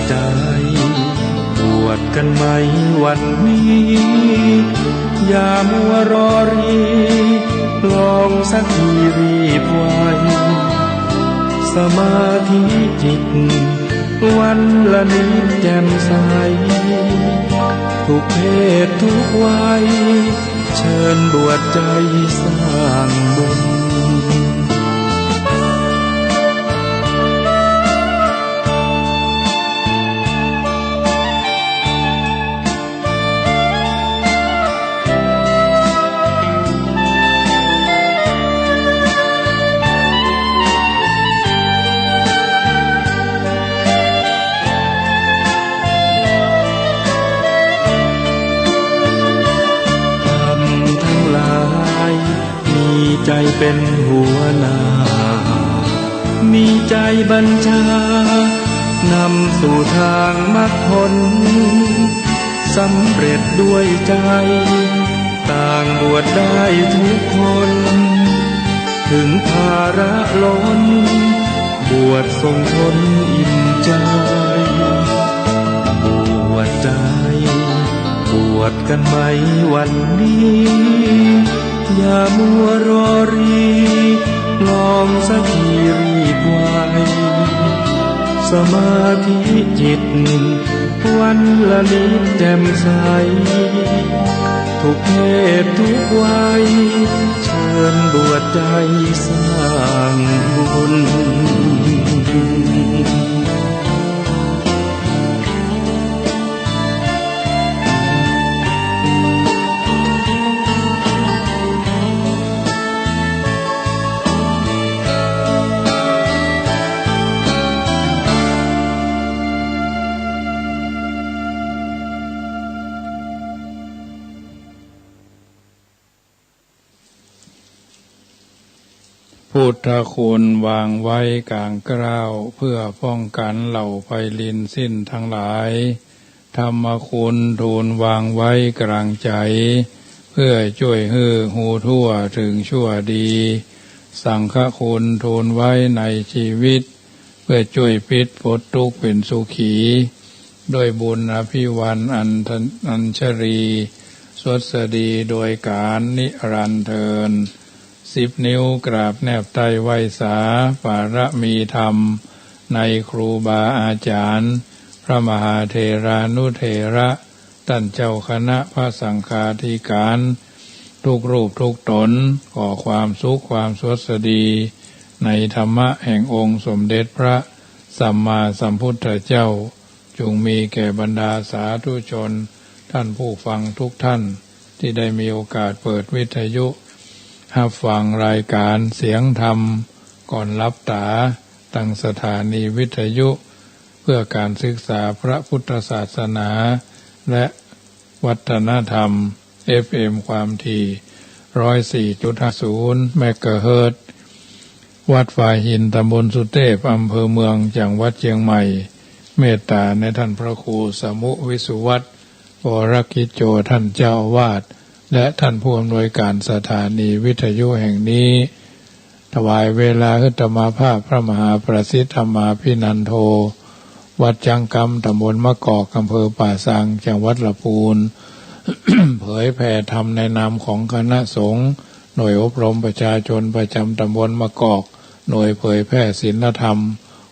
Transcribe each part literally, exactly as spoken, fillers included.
ใจ บวชกันไหมวันนี้ อย่ามัวรอรี ลองสักทีรีบไว สมาธิจิต วันละนิดแจ่มใส ทุกเพศทุกวัย เชิญบวชใจสร้างบุญ ธรรมทั้งหลาย มีใจเป็นหัวหน้า มีใจบัญชา นำสู่ทางมรรคผล สำเร็จด้วยใจ ต่างบวชได้ทุกคน ถึงภาระล้น บวชส่งผลอิ่มใจ บวชใจ บวชกันไหมวันนี้ อย่ามัวรอรี ลองสักทีรีบไว สมาธิจิต วันละนิดแจ่มใส ทุกเพศทุกวัย เชิญบวชใจสร้างบุญ พุทธคุณวางไว้กลางเกล้า เพื่อป้องกันเหล่าภัยรินสิ้นทั้งหลาย ธรรมคุณทูลวางไว้กลางใจ เพื่อจ้วยหื้อฮู้ทั่วถึงชั่วดี สังฆคุณทูลไว้ในชีวิต เพื่อจ้วยปิดปลดตุ๊กข์เป๋นสุขี ด้วยบุญอภิวันอัญชลี สวัสดีโดยกาลนิรันดร์เทอญ สิบนิ้วกราบแนบใต้ไหว้สา ปารมีธรรม ในครูบาอาจารย์ พระมหาเถรานุเถระ ต้านเจ้าคณะพระสังฆาธิการ ทุกรูปทุกต๋น ขอความสุขความสวัสดี ในธรรมะแห่งองค์สมเด็จพระสัมมาสัมพุทธเจ้า จงมีแก่บรรดาสาธุชน ท่านผู้ฟังทุกท่าน ตี้ได้มีโอกาสเปิดวิทยุ ฮับฟังรายการเสียงธรรม ก่อนหลับต๋า ตางสถานีวิทยุ เพื่อการศึกษาพระพุทธศาสนา และวัฒนธรรม เอฟเอ็ม ความถี่ ร้อยสี่จุดห้าศูนย์ เมกะเฮิรตซ์ วัดฝายหิน ตำบลสุเทพ อำเภอเมือง จังหวัดเชียงใหม่ เมตต๋าในต้านพระครูสมุห์ วิสุวัฒน์ วรกิจโจ ต้านเจ้าอาวาส และต้านผู้อำนวยการสถานีวิทยุแห่งนี้ ถวายเวลาหื้ออาตมาภาพ พระมหาประสิทธิ์ ธรรมาภินันโท วัดจ๊างกำ ตำบลมะกอก อำเภอป่าซาง จังหวัดละปูน เผยแผ่ธรรมในนามของคณะสงฆ์ หน่วยอบรมประชาชนประจำตำบลมะกอก หน่วยเผยแผ่ศีลธรรม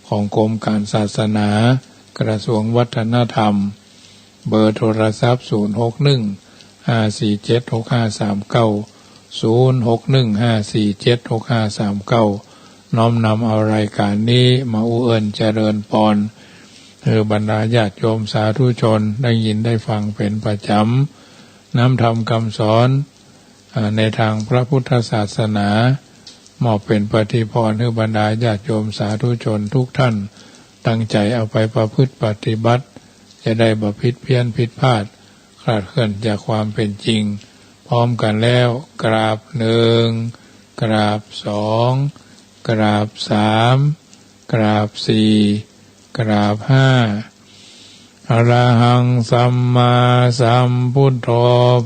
ของกรมการศาสนา กระทรวงวัฒนธรรม เบอร์โทรศัพท์ ศูนย์หกหนึ่ง ห้าสี่เจ็ด หกห้าสามเก้า ศูนย์หกหนึ่ง ห้าสี่เจ็ด หกห้าสามเก้า น้อมนำเอารายการนี้มาอู้เอิ้นเจริญปอน หื้อบรรดาญาติโยมสาธุชนได้ยินได้ฟังเป๋นประจ๋ำ นำธรรมคำสอน อ่า ในตางพระพุทธศาสนา มอบเป๋นปฏิภาณหื้อบรรดาญาติโยมสาธุชนทุกท่าน ตั้งใจ๋เอาไปประพฤติปฏิบัติ จะได้บ่ผิดเพี้ยนผิดพลาด คลาดเคลื่อนจากความเป๋นจริง พร้อมกั๋นแล้ว กราบหนึ่ง กราบสอง กราบสาม กราบสี่ กราบห้า อะระหัง สัมมาสัมพุทโธ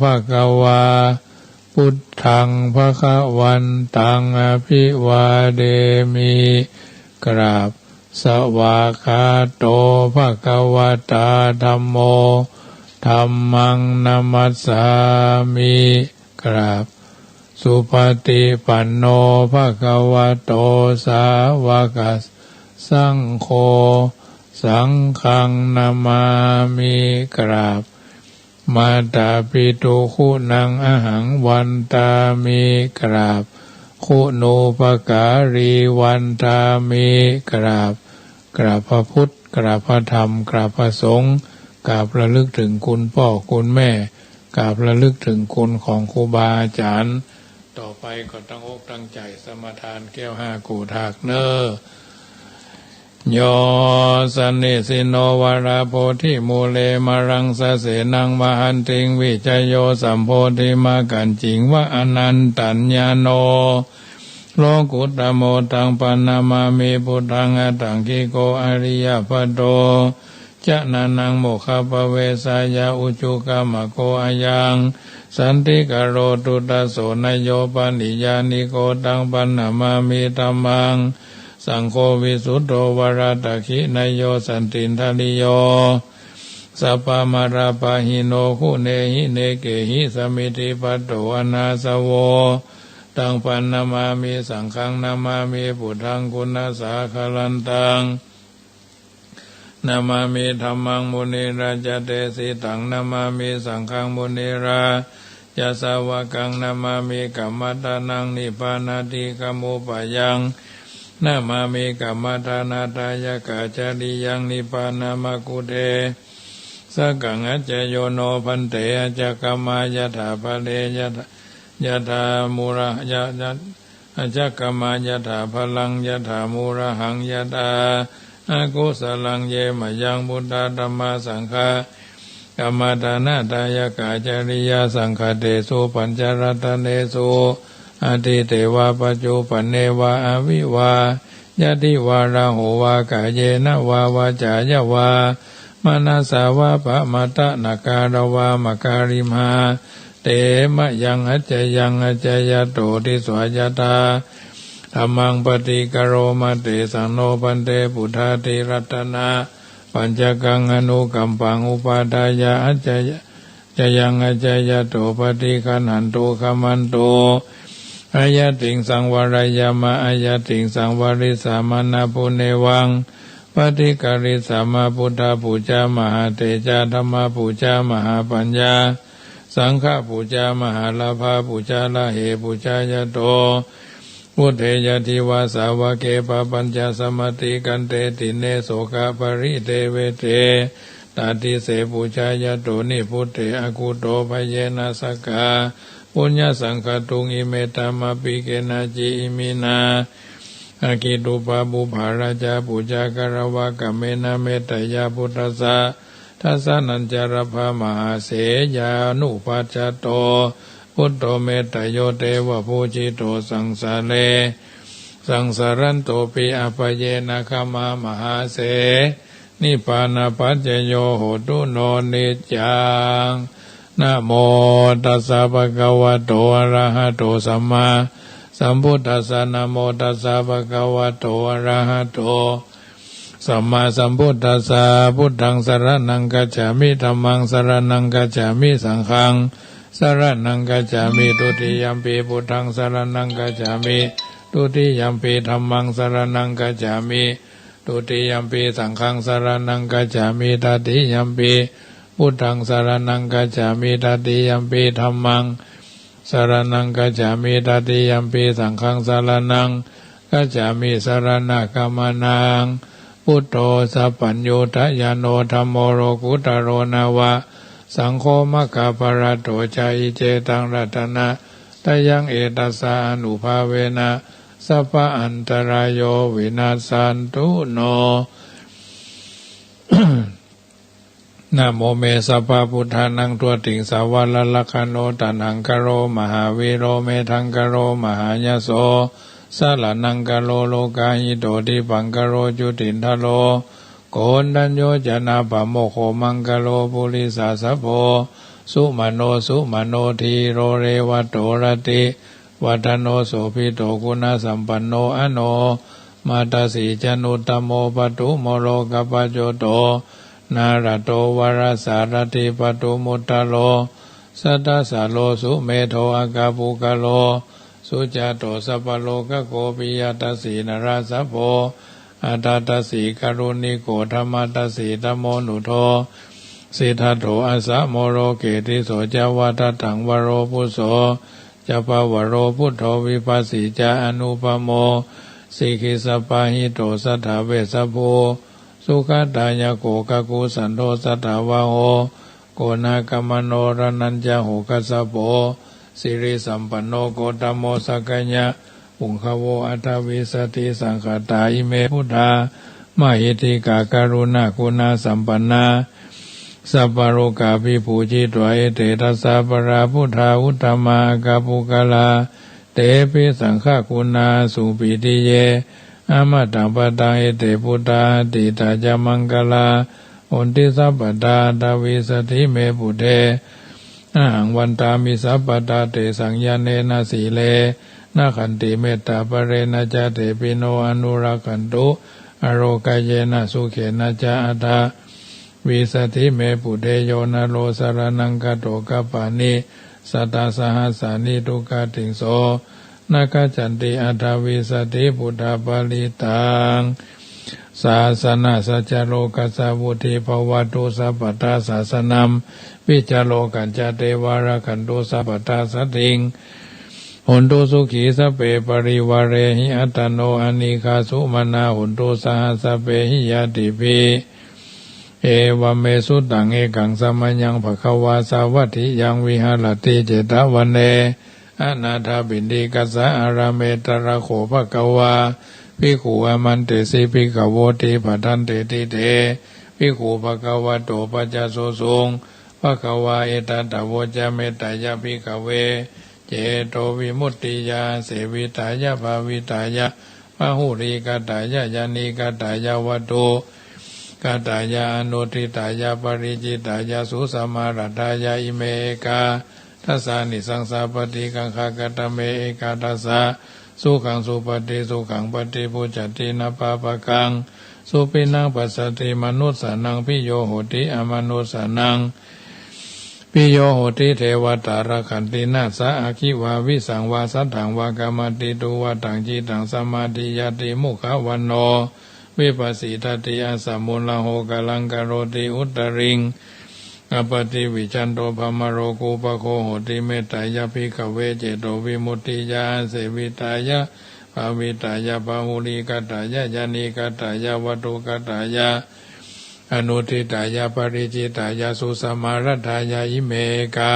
ภะคะวา พุทธัง ภะคะวันตัง อะภิวาเทมิ กราบ สวากขาโต ภะคะวะตา ธัมโม ธัมมัง นะมัสสามิ กราบ สุปะฏิปันโน ภะคะวะโต สาวะกะสังโฆ สังฆัง นะมามิ กราบ มาตาปิตุ คุณัง อะหัง วันตามิ กราบ คุณูปการี วันตามิ กราบ กราบพระพุทธ กราบพระธรรม กราบพระสงฆ์ กราบระลึกถึงคุณพ่อคุณแม่ กราบระลึกถึงคุณของครูบาอาจารย์ ต่อไปก็ตั้งอกตั้งใจ๋สมาทานแก้วห้ากู่ถากเน่อ โย สะนิสินโน วะระโพธิมูเล มะรังสะเสนัง มะหันติง วิชะโย สัมโพธิมักขัญญิง วะ อะนันตัญญาโณ โลกุตตะโม ตัง ปะนะมามิ พุทธัง อะตังกิโก อะริยะปะโต จะนะนัง โมกขะปะเวสายะ อุจุกะมะโก อะยัง สันติกะโร ตุตะโส นะโย ปะริญาณิโก ตัง ปะนะมามิ ธัมมัง สังโฆ วิสุตโธ วะระตะขินะโย สันตินทะริโย สัพพะมะระปะหิโน คุเนหิ เนเกหิ สะมิทธิปัตโต อะนาสะโว ตัง ปะนะมามิ สังฆัง นะมามิ ปุทธัง คุณัสสะอะคะรันตัง นะมามิ ธัมมัง มุนิราชะเตสิตัง นะมามิ สังฆัง มุนิราชะสาวะกัง นะมามิ กัมมัฏฐานัง นิพพานาธิกะมุปปะยัง นะมามิ กัมมัฏฐานาทายะกะจริยัง นิพพานะมะกขุเทสะกัง อัจจะโยโน ภันเต อัจจะกะมะ ยะถาภะเร ยะถา ยะถามูระ ยะ ยะ อัจจะกะมะ ยะถาภะรัง ยะถามูระหัง ยะถาอะกุสะลัง เยมะยัง พุทธา ธัมมา สังฆา กัมมัฏฐานาทายะกะจริยา สังฆะเตสุ ปัญจะรัตเนสุ อะทิเตวะ ปัจจุปันเนวะ อะวิวา ยะทิวา ราหูวา กาเยนะวา วาจายะวา มะนะสสะวะ ปะมะตะ นะการะวะ มะการิมหา เตมะยัง อัจจะยัง อัจจะยะโต ทิสสะ ยะถา ธัมมัง ปะฏิคะโรมะ เตสังโน ภันเต ปุทธาทิรัตนะปัจจะกัง อะนุกัมปัง อุปาทายะ อัจจะ จะยัง อัจจะยะโต ปะฏิคันหันตุ ขะมันตุ อะยะติงสังวะระยะมะ อะยะติงสังวะริสสะมะ นะปุเนวัง ปะฏิกะริสสะมะ พุทธปูจา มหาเตจา ธัมมปูจา มหาปัญญา สังฆปูจา มหาลาภาปูจา ละเหปูจายะโต พุทเท ยะทิวา สาวะเก ปะปัญจะสะมะติกันเต ติเณ โสกะปะริเทเวเท ตาทิเส ปูจายะโต นิพพุเท อะกุโต ภะเยนะ สะกา ปุญญะสังฆะตุง อิเมตะมะปิเกนะ จิ อิมินา อะกิตุปะปุปปะราชาปูจา กะระวะกะเมนะ เมตตะยะ พุทธัสสะ ทัสสะนัญจะรัพพะ มหาเสยานุปัสสะโต พุทโธ เมตตะโย เตวะปูจิโต สังสาเร สังสารันโตปิ อะปะเยนะ ขะมะ มหาเส นิพพานะปัจจโย โหตุ โน นิจจัง นะโมตัสสะ ภะคะวะโต อะระหะโต สัมมาสัมพุทธัสสะ นะโมตัสสะ ภะคะวะโต อะระหะโต สัมมาสัมพุทธัสสะ พุทธัง สะระณัง กัจฉามิ ธัมมัง สะระณัง กัจฉามิ สังฆัง สะระณัง กัจฉามิ ทุติยัมปิ พุทธัง สะระณัง กัจฉามิ ทุติยัมปิ ธัมมัง สะระณัง กัจฉามิ ทุติยัมปิ สังฆัง สะระณัง กัจฉามิ ตติยัมปิ พุทธัง สะระณัง กัจฉามิ ตติยัมปิ ธัมมัง สะระณัง กัจฉามิ ตติยัมปิ สังฆัง สะระณัง กัจฉามิ สะระณะกะมะนะ พุทโธ สัพพัญญูตะญาโณ ธัมโม โลกุตตะโร นะวะ สังโฆ มัคคะปะระโต จะ อิเจตัง รัตนะตะยัง เอตัสสะ อานุภาเวนะ สัพพะอันตะราโย วินัสสันตุ โน นะโม เม สัพพะพุทธานัง ทัตถิง สาวะ ละละคะโณ ตะหังคะโร มหาวีโร เมธังคะโร มหายะโส สะระณังคะโร โลกาหิโต ทิปพังคะโร จุตินทะโร โกณฑัญโญ จะนะปะโมกโข มังคะโล ปุริสะสะโพ สุมะโน สุมะโน ธีโร เรวะโต รติวัฒโน โสภิโต คุณะสัมปันโน อโน มะตะสี จานุตตะโม ปะตุมะโลกะปะโจโต นาระโต วะระสะรัตถิ ปะตุมุตตะโล สัตตะสะโล สุเมโธ อะกะปุกกะโล สุจาโต สัพพะโลกะโก ปิยะตะสี นะระสะโพ อัตถะตะสี กะรุณิโก ธรรมะตะสี ตะโมนุโท สิทธัตโถ อัสสะโม โลเกติโส จะวะทัตถัง วะโรปุโส จะปะวะโร ปุทโธ วิปัสสี จะ อนุปะโม สิกิสสะปะหิโต สัตถะเวสสะภู สุขะตายะโก กะกุสันโท สัตถะวาโห โกณาคะมะโน รณัญจะโห คัสสะโผ สิริสัมปันโน โคตะโม สักกะยะ ปุงคะโว อัฏฐะวิสสัตถิ สังฆาตา อิเม พุทธา มะหิทธิกา กะรุณากุณาสัมปันนา สัพพะโลกาภิปูชยิตวา เอเต ทัสสะ ปะรา พุทธา อุตตมะ อะกะปุกกะลา เตปิ สังฆะกุณา สุปีติเย อะมะตะปะตัง เอเต ปุตตา อะตีตายะมังกะลา โหนติ สัพพะทา อัฏฐะวิสสัตถิ เม ปุทเท อะหัง วันตามิ สัพพะทา เตสัง ญาเณนะ สีเลนะ ขันติ เมตตา ปะเรนะจะ เตปิโน อนุรักขันตุ อะโรคะเยนะ สุเขนะจะ อัฏฐะวิสสัตถิ เม ปุทเท โยนะโล สะระณัง คาโต คัปปานิ สัตตะ สะหัสสานิ ทุกขะติงโส นะ คัจฉันติ อัฏฐะวิสสัตถิ พุทธะปะริตตัง สาสะนะสัจจะ โลกัสสะ วุดdhi ภะวะตุ สัพพะทา สาสะนัม ปิจจะ โลกัญจะ เตวะ รักขันตุ สัพพะทา สัตถิง โหนตุ สุขี สัพเพ ปะริวาเรหิ อัตตะโน อะเนกา สุมาณา โหนตุ สะหัสสะเปหิ ญาติปิ เอวะเม สุตัง เอกัง สะมะยัง ภะคะวา สาวัตถิยัง วิหะระติ เจตะวะเน อะนาถะปิณฑิกัสสะ อารามเอ ตะระโข ภะคะวา ภิกขุ อามันเตสิ ภิกขะโวติ ภะทันเตติ เต ภิกขุ ภะคะวะโต ปัสสะสุตุง ภะคะวา เอตัสสะ โวจะ เมตตายะ ภิกขะเว เจโตวิมุตติยา เสวิตายะ ภาวิตายะ บาหุลีกตายะ ญาณีกตายะ วัตถุกตายะ อนุตฐิตายะ ปะริจฉิตายะ สุสะมารัตถายะ อิเม เอกา ทัสสานิ สังสา ปะฏิกังขะ กะตะเม เอกัตถะสัสสะ สุขัง สุปะฏิ สุขัง ปะฏิปุจจติ นะ ปาปะกัง สุปิณัง ปัสสะติ มะนุสสานัง ปิโย โหติ อะมะนุสสานัง ปิโย โหติ เทวะตา รักขันติ นะ สะ อะคิวา วิสังวา สัตถัง วา กะมะติ ตุวะตัง จิตตัง สะมาธิยะติ มุขะวัณโณ วิปะสสิทธิ อัสสะ มุลละ โห กะลัง กะโรติ อุตริง อะปะติวิชชันโต พะมะโร กูปะโค โหติ เมตตายะ ภิกขะเว เจโตวิมุตติยา เสวิตายะ ภาวิตายะ บาหุลีกตายะ ญาณีกตายะ วัตถุกตายะ อนุตฐิตายะ ปะริจฉิตายะ สุสะมารัตถายะ อิเม เอกั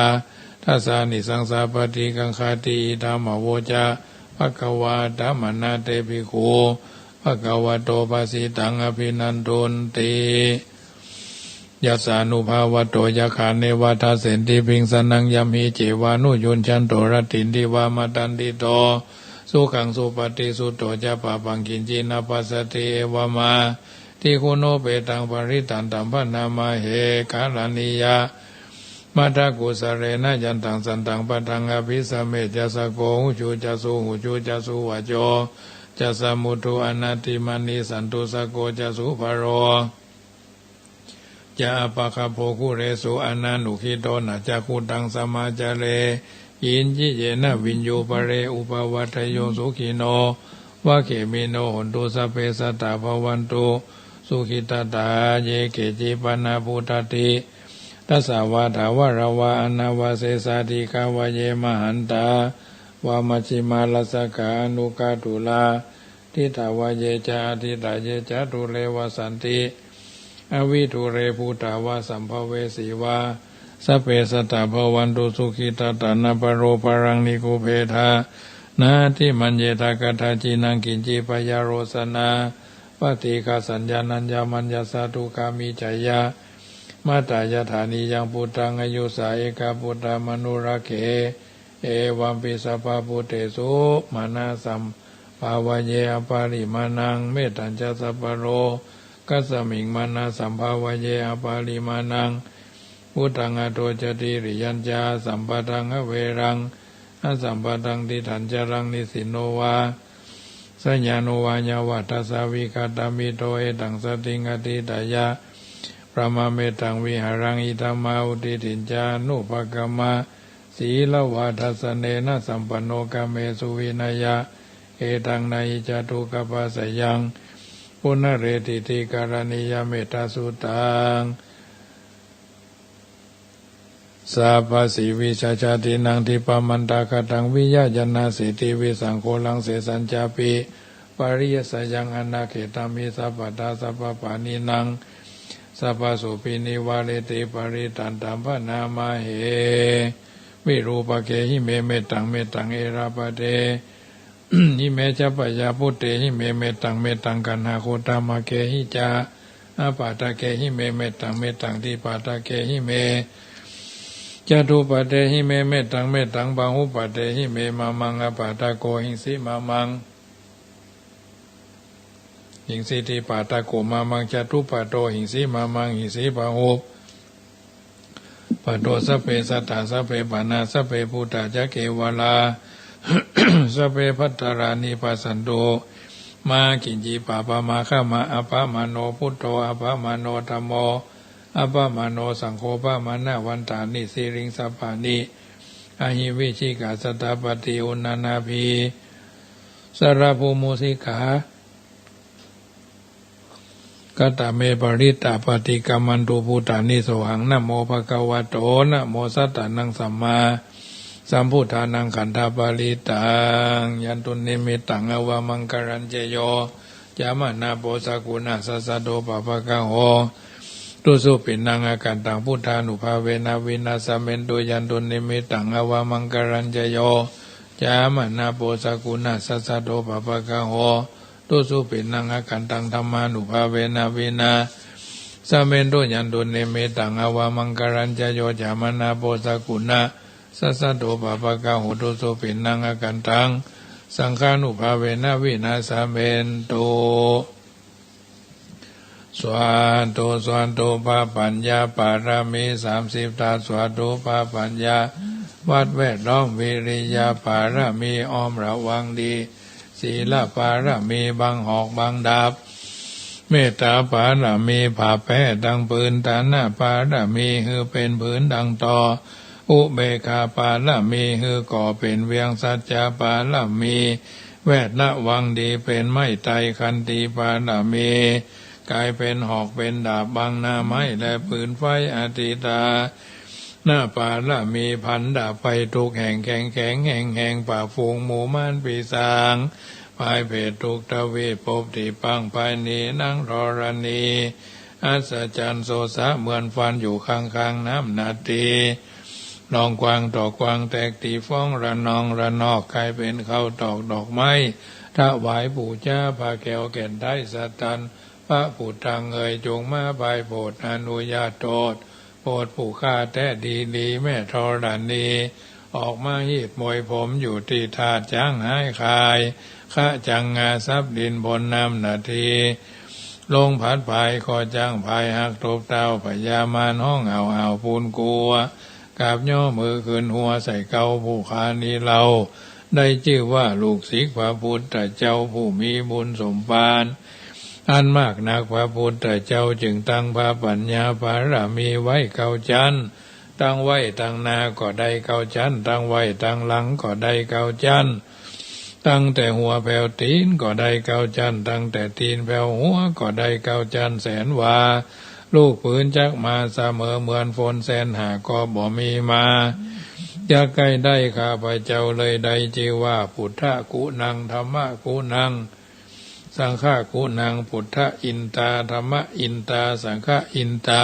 ตถะสัสสานิ สังสา ปะฏิกังขะติ อิทัง อะโวจะ ภะคะวา อะตะมะนะ เต ภิกขุ ภะคะวะโต ภะสิตัง อะภินันทุนติ ยัสสานุภาวะโต ยักขา เนวะทัสเสนติ พิงสะนัง ยัมหิ เจวานุยุญชันโต รัตถินทิวา มะตันติโต สุขัง สุปะฏิ สุโต จะ ปะปัง คิญจิ นะ ปัสสะติ เอวะมะ ติ คุโน เปตัง ปะริตตันตัม พะนะมะเห กะระณียะ มะทะ กุสะเลนะ ยันตัง สันตัง ปะทัง อะภิสะเม ยัสสะโก หูจุ จะ สุหูจุ จะ สุวะโจ จะ สะมุทธุ อะนะติมะนิ สันตุสะโก จะ สุภะโร จะ อะปะคะโป คุเรสุ อะนะนุกิโต นะ จะ คุตัง สะมาจาเร กิญจิ เยนะ วิญญู ปะเร อุปะวัตถโย สุขิโน วะ เขมิโน โหนตุ สัพเพ สัตตา ภะวันตุ สุขิตะตา เย เกจิ ปะนะ ปุตตะติ ทัสสะ วา ถาวะระวะ อะนะวะเสสะ ติฆะวะ เย มะหันตา วะ มัชฌิมา รัสสะกา อะนุกะตุลา ทิฏฐาวะ เย จะ อะทิฏฐา เย จะ ดูเร วะสันติ อะวิดูเร ภูตา วะ สัมภะเวสี วะ สัพเพ สัตตา ภะวันตุ สุขิตะตา นะ ปะโร ปะรัง นิคุปเพทา นะ ติมัญเยทะ กัตถะจินัง กิญจิ ปะยะโรสะนา ปะฏิฆะสัญญานัญญะ มัญญะสะ ทุกขามิจฉะยะ มะตะ ยะถา นิยัง ปุตตัง อายุสา เอกะ ปุตตะมะนุรักเข เอวัมปิ สัพพะปุตเตสุ มานะสัมภะวะเย อะปะริมาณัง เมตตัญจะ สัพพะโลกัสสะมิง มานะสัมภะวะเย อะปะริมาณัง พุทธัง อะโท จะ ติริยัญจะ อะสัมปะทัง อะเวรัง อะสัมปะทัง ติฏฐัญจะรัง นิสสินโน วา สยานุวายาวัฏฏัสสะ วิกาตามิโต เอตังสติง อธิฏฐายะ พรหมเมตตัง วิหารัง อิทัมมาหุฏฐิ ทิฏฐิญจานุปะกัมมะ สีลวาทัสสะเนนะ สัมปันโน กาเมสุ วินะยะ เอตัง นะหิ จะตุกะปัสสะยัง ปุนะเรติติ กะรณียะเมตตาสุตัง สัพพะสีวิชาชาตินัง ทิปะมันตะคะตัง วิยะยะนะ สีติวิสังโฆ ลังเสสัญจาปิ ปะริยัสยัง อนาเขตามิ สัพพะทา สัพพะปาณินัง สัพพะโสปิ นิวาเรติ ปะริตตันตัม พะนามะเห วิรูปะเกหิเม เมตตัง เมตตัง เอราปะเท หิเม จัปปะยาปุตเตหิเม เมตตัง เมตตัง กัณหะโคตมะเกหิจะ อาปาทะเกหิเม เมตตัง เมตตัง ทิปาทะเกหิเม จตุปาทะเกหิเม เมตตัง เมตตัง ปะหุปาทะเกหิเม มะมัง อาปาทะโก หิงสิ มะมัง หิงสิ ทิปาทะโก มะมัง จตุปาทะโก หิงสิ มะมัง หิงสิ ปะหุป ปาทะโก สัพเพสัตตา สัพเพปาณา สัพเพ ภูตา จะ เกวาลา สัพเพ ภัตตารานิ ปัสสันตุ มา กิญจิ ปะปะมา ฆะมะ อะปะมะโณ พุทโธ อะปะมะโณ ธัมโม อะปะมะโณ สังโฆ ปะมาณะวันตานิ สีลิง สัพพานิ อะหิ วิจิกา สะตาปะติ อุณานาภี สะระภู มุสิกา คะตะเม ปะริตตา ปะติกัมมันตุ ภูตานิ โสหัง นะโม ภะคะวะโต นะโม สัตตานัง สัมมาสัมพุทธานัง ขันธะปะริตตัง ยันตุนนิมิตตัง อะวะมังคะลัญจะโย จามะนะโป สะกุณะสัสสะโต ปะปะกะโห ตุสุปิณัง อะกันตัง พุทธานุภาเวนะ วินาสสะเมนตุ ยันตุนนิมิตตัง อะวะมังคะลัญจะโย จามะนะโป สะกุณะสัสสะโต ปะปะกะโห ตุสุปิณัง อะกันตัง ธัมมานุภาเวนะ วินาสสะเมนตุ ยันตุนนิมิตตัง อะวะมังคะลัญจะโย จามะนะโป สะกุณะสัสสะโต ปะปะกะโห ตุสุปิณัง อะกันตัง สังฆานุภาเวนะ วินาสสะเมนตุ สาธุ สาธุ พระปัญญาปารมีสามสิบทัศน์ สาธุ พระปัญญา วัดแวดล้อม วิริยะปารมี อ้อมระวังดี ศีลปารมี บังหอกบังดาบ เมตตาปารมี ผ้าแป้ตังผืน ฐานะปารมี หื้อเป๋นผืนดังต่อ อุเบกขาปารมี หื้อก่อเป๋นเวียง สัจจะปารมี แวดระวังดีเป๋นไม้ไตร ขันติปารมี ก๋ายเป๋นหอกเป๋นดาบ บังหน้าไม้และปืนไฟ อธิฐานะปารมี ผันดาบไปทุกแห่ง แข็งแข็งแห้งแห้ง ปราบฝูงหมู่มารปีศาจ พายเผตรทุกทวีป ภพที่ปางไปหนี นางธรณี อัศจรรย์โสสะเหมือนฟัน อยู่ข้างๆ น้ำนาที หนองกว้างตอกกว้าง แตกตี้ฟ้องระนองระนอก ก๋ายเป๋นข้าวตอกดอกไม้ ถวายปู๋จา พระแก้วแก่นไทยสตัน พระพุทธังเอ๋ย จงมาพายโผดอนุญาตโตษ โผดผู้ข้าแต๊ดีหลี แม่ธรณี ออกมาฮีบมวยผม อยู่ตี้ธาตุจ๊างหายคาย คะจังงาซับดินบนน้ำนาที ลงผัดพายคอจ๊างพายหักตบเท้า พญามารฮ้องอ้าวอ้าวปูนกั๋ว กราบย่อมือขึ้นหัวใส่เกล้า ผู้ข้านี้เล่า ได้จื้อว่าลูกศิษย์พระพุทธเจ้า ผู้มีบุญสมภารอันมากนัก พระพุทธเจ้าจึงตั้งพระปัญญาปารมีไว้เก้าจั๊น ตั้งไว้ตังหน้าก็ได้เก้าจั๊น ตั้งไว้ตังหลังก็ได้เก้าจั๊น ตั้งแต่หัวแผวตี๋นก็ได้เก้าจั๊น ตั้งแต่ตี๋นแผวหัวก็ได้เก้าจั๊น แสนว่า ลูกปืนจักมาเสมอ เหมือนฝนแสนหาก็บ่มีมา จักใก้ได้ข้าพเจ้าเลย ได้จื้อว่า พุทธกุณัง ธัมมกุณัง สังฆกุณัง พุทธอินตา ธัมมอินตา สังฆอินตา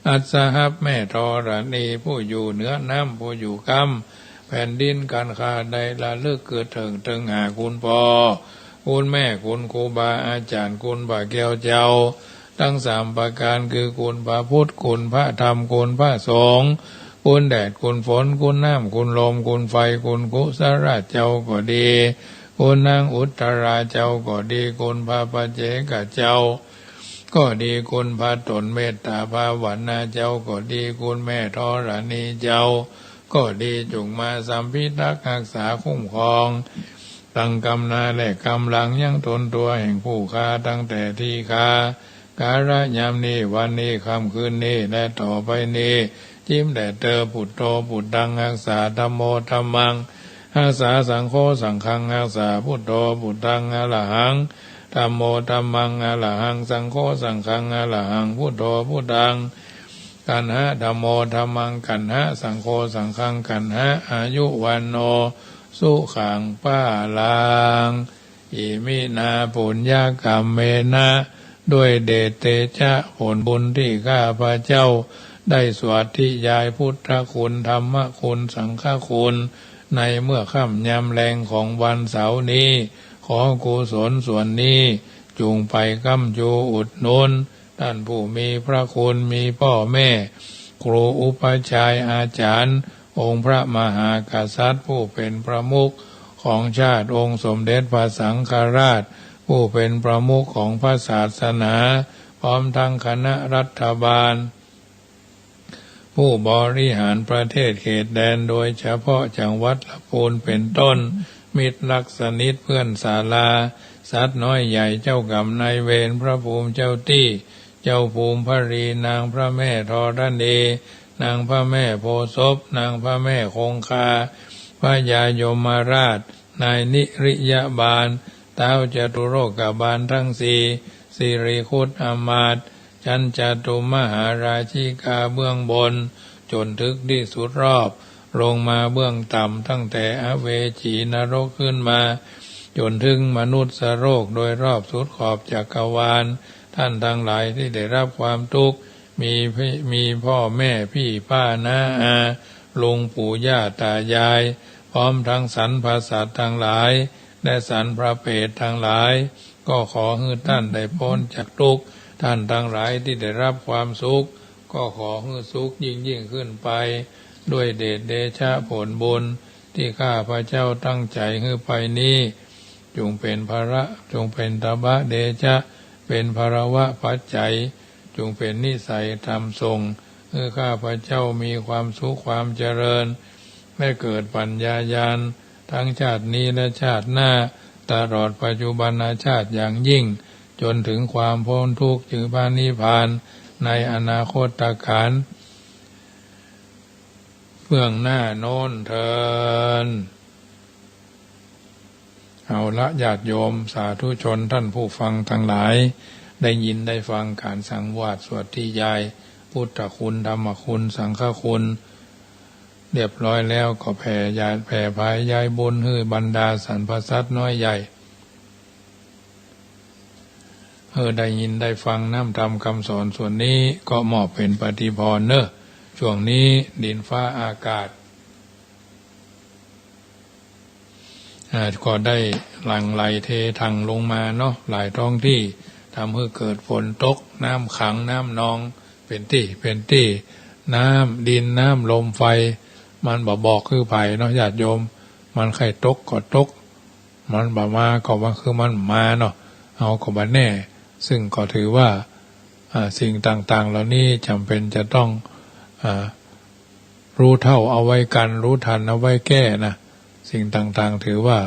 อัสสหัส แม่ธรณี ผู้อยู่เหนือน้ำ ผู้อยู่กำแผ่นดิน กันข้าได้ระลึกกึ๊ดเถิงเถิงหาคุณพ่อ คุณแม่ คุณครูบาอาจ๋ารย์ คุณพระแก้วเจ้า ตังสามประก๋าน คือคุณพระพุทธ คุณพระธรรม คุณพระสงฆ์ คุณแดด คุณฝน คุณน้ำ คุณลม คุณไฟ คุณกุสลาเจ้าก็ดี คุณนางอุตตราเจ้าก็ดี คุณพระปัจเจกเจ้าก็ดี คุณพระต๋นเมตตาภาวนาเจ้าก็ดี คุณแม่ธรณีเจ้าก็ดี จงมาสัมพิทักษ์ฮักษาคุ้มครอง ตังกำนาและกำลังยังตนตั๋วแห่งผู้ข้าตั้งแต่ทีฆา กาละยามนี้ วันนี้ ค่ำคืนนี้ และต่อไปนี้ จิมแด่เตอ ปุตโธ ปุตตัง ฮักษา ธัมโม ธัมมัง ฮักษา สังโฆ สังฆัง ฮักษา ปุตโธ ปุตตัง อะระหัง ธัมโม ธัมมัง อะระหัง สังโฆ สังฆัง อะระหัง พุทโธ พุทธัง กัณหะ ธัมโม ธัมมัง กัณหะ สังโฆ สังฆัง กัณหะ อายุ วัณโณ สุขัง พลัง อิมินา ปุญญกรรมเมนะ ด้วยเดชเตจะผลบุญที่ข้าพเจ้าได้สาธยายพุทธคุณ ธรรมคุณ สังฆคุณ ในเมื่อค่ำยามแลงของวันเสาร์นี้ ขอกุศลส่วนนี้จุ่งไปค้ำจูอุดหนุน ท่านผู้มีพระคุณ มีพ่อแม่ ครูอุปัชฌายอาจารย์ องค์พระมหากษัตริย์ผู้เป็นประมุขของชาติ องค์สมเด็จพระสังฆราช ผู้เป็นประมุขของพระศาสนา พร้อมทั้งคณะรัฐบาล ผู้บริหารประเทศเขตแดน โดยเฉพาะจังหวัดลำพูนเป็นต้น มิตรรักสนิทเพื่อนศาลา สัตว์น้อยใหญ่ เจ้ากรรมนายเวร พระภูมิเจ้าตี้ เจ้าภูมิพรี นางพระแม่ธรณี นางพระแม่โพธิ์ศพ นางพระแม่คงคา พญายมราช นายนิริยบาล ท้าวจตุโลกบาลทั้งสี่ สิริครุฑอมาตย์ ชั้นจตุมหาราชิกาเบื้องบน จ๋นถึงตี้สุดรอบ ลงมาเบื้องต่ำตั้งแต่อเวจีนรกขึ้นมา จ๋นถึงมนุษย์โลกโดยรอบสุดขอบจักรวาล ท่านทั้งหลายที่ได้รับความทุกข์ มีพี่ มีพ่อแม่พี่ป้าน้าอา ลุงปู่ย่าตายาย พร้อมทั้งสรรพสัตว์ทั้งหลาย และสรรพเปรตทั้งหลาย ก็ขอหื้อท่านได้ป๊นจากทุกข์ ท่านทั้งหลายที่ได้รับความสุข ก็ขอหื้อสุขยิ่งๆ ขึ้นไป ด้วยเดชเตจะผลบุญที่ข้าพเจ้าตั้งใจ๋หื้อไปนี้ จุ่งเป๋นพละ จุ่งเป๋นตบะเตจะ เป๋นพลวปัจจัย จุ่งเป๋นนิสัยธรรมส่ง หื้อข้าพเจ้ามีความสุขความเจริญ และเกิดปัญญาญาณ ทั้งชาตินี้และชาติหน้า ตลอดปัจจุบันชาติอย่างยิ่ง จ๋นถึงความป๊นทุกข์ ถึงพระนิพพาน ในอนาคตกาลเบื้องหน้าโน้นเทอญ เอาละ ญาติโยมสาธุชนท่านผู้ฟังทั้งหลาย ได้ยินได้ฟังก๋านสังวาสสาธยายพุทธคุณ ธรรมคุณ สังฆคุณ เรียบร้อยแล้ว ก็แผ่ยาย แผ่ภัยยายบุญหื้อบรรดาสรรพสัตว์น้อยใหญ่ หื้อได้ยินได้ฟังน้ำธรรมคำสอนส่วนนี้ ก็มอบเป๋นปฏิภรณ์เน่อ ช่วงนี้ดินฟ้าอากาศ อ่า ก็ได้หลั่งไหลเทถังลงมาเนาะ หลายท้องตี้ ทำหื้อเกิดฝนตก น้ำขัง น้ำนอง เป๋นตี้ เป๋นตี้ น้ำ ดิน น้ำ ลม ไฟ มันบ่บอกหื้อใผเนาะ ญาติโยม มันใค่ตกก็ตก มันบ่มาก็ว่าคือมันมาเนาะ เฮาก็บ่แน่ ซึ่งก็ถือว่า อ่า สิ่งต่างๆ เหล่านี้จ๋ำเป๋นจะต้อง อ่า ฮู้เท่าเอาไว้กั๋น ฮู้ตันเอาไว้แก้นะ สิ่งต่างๆ ถือว่า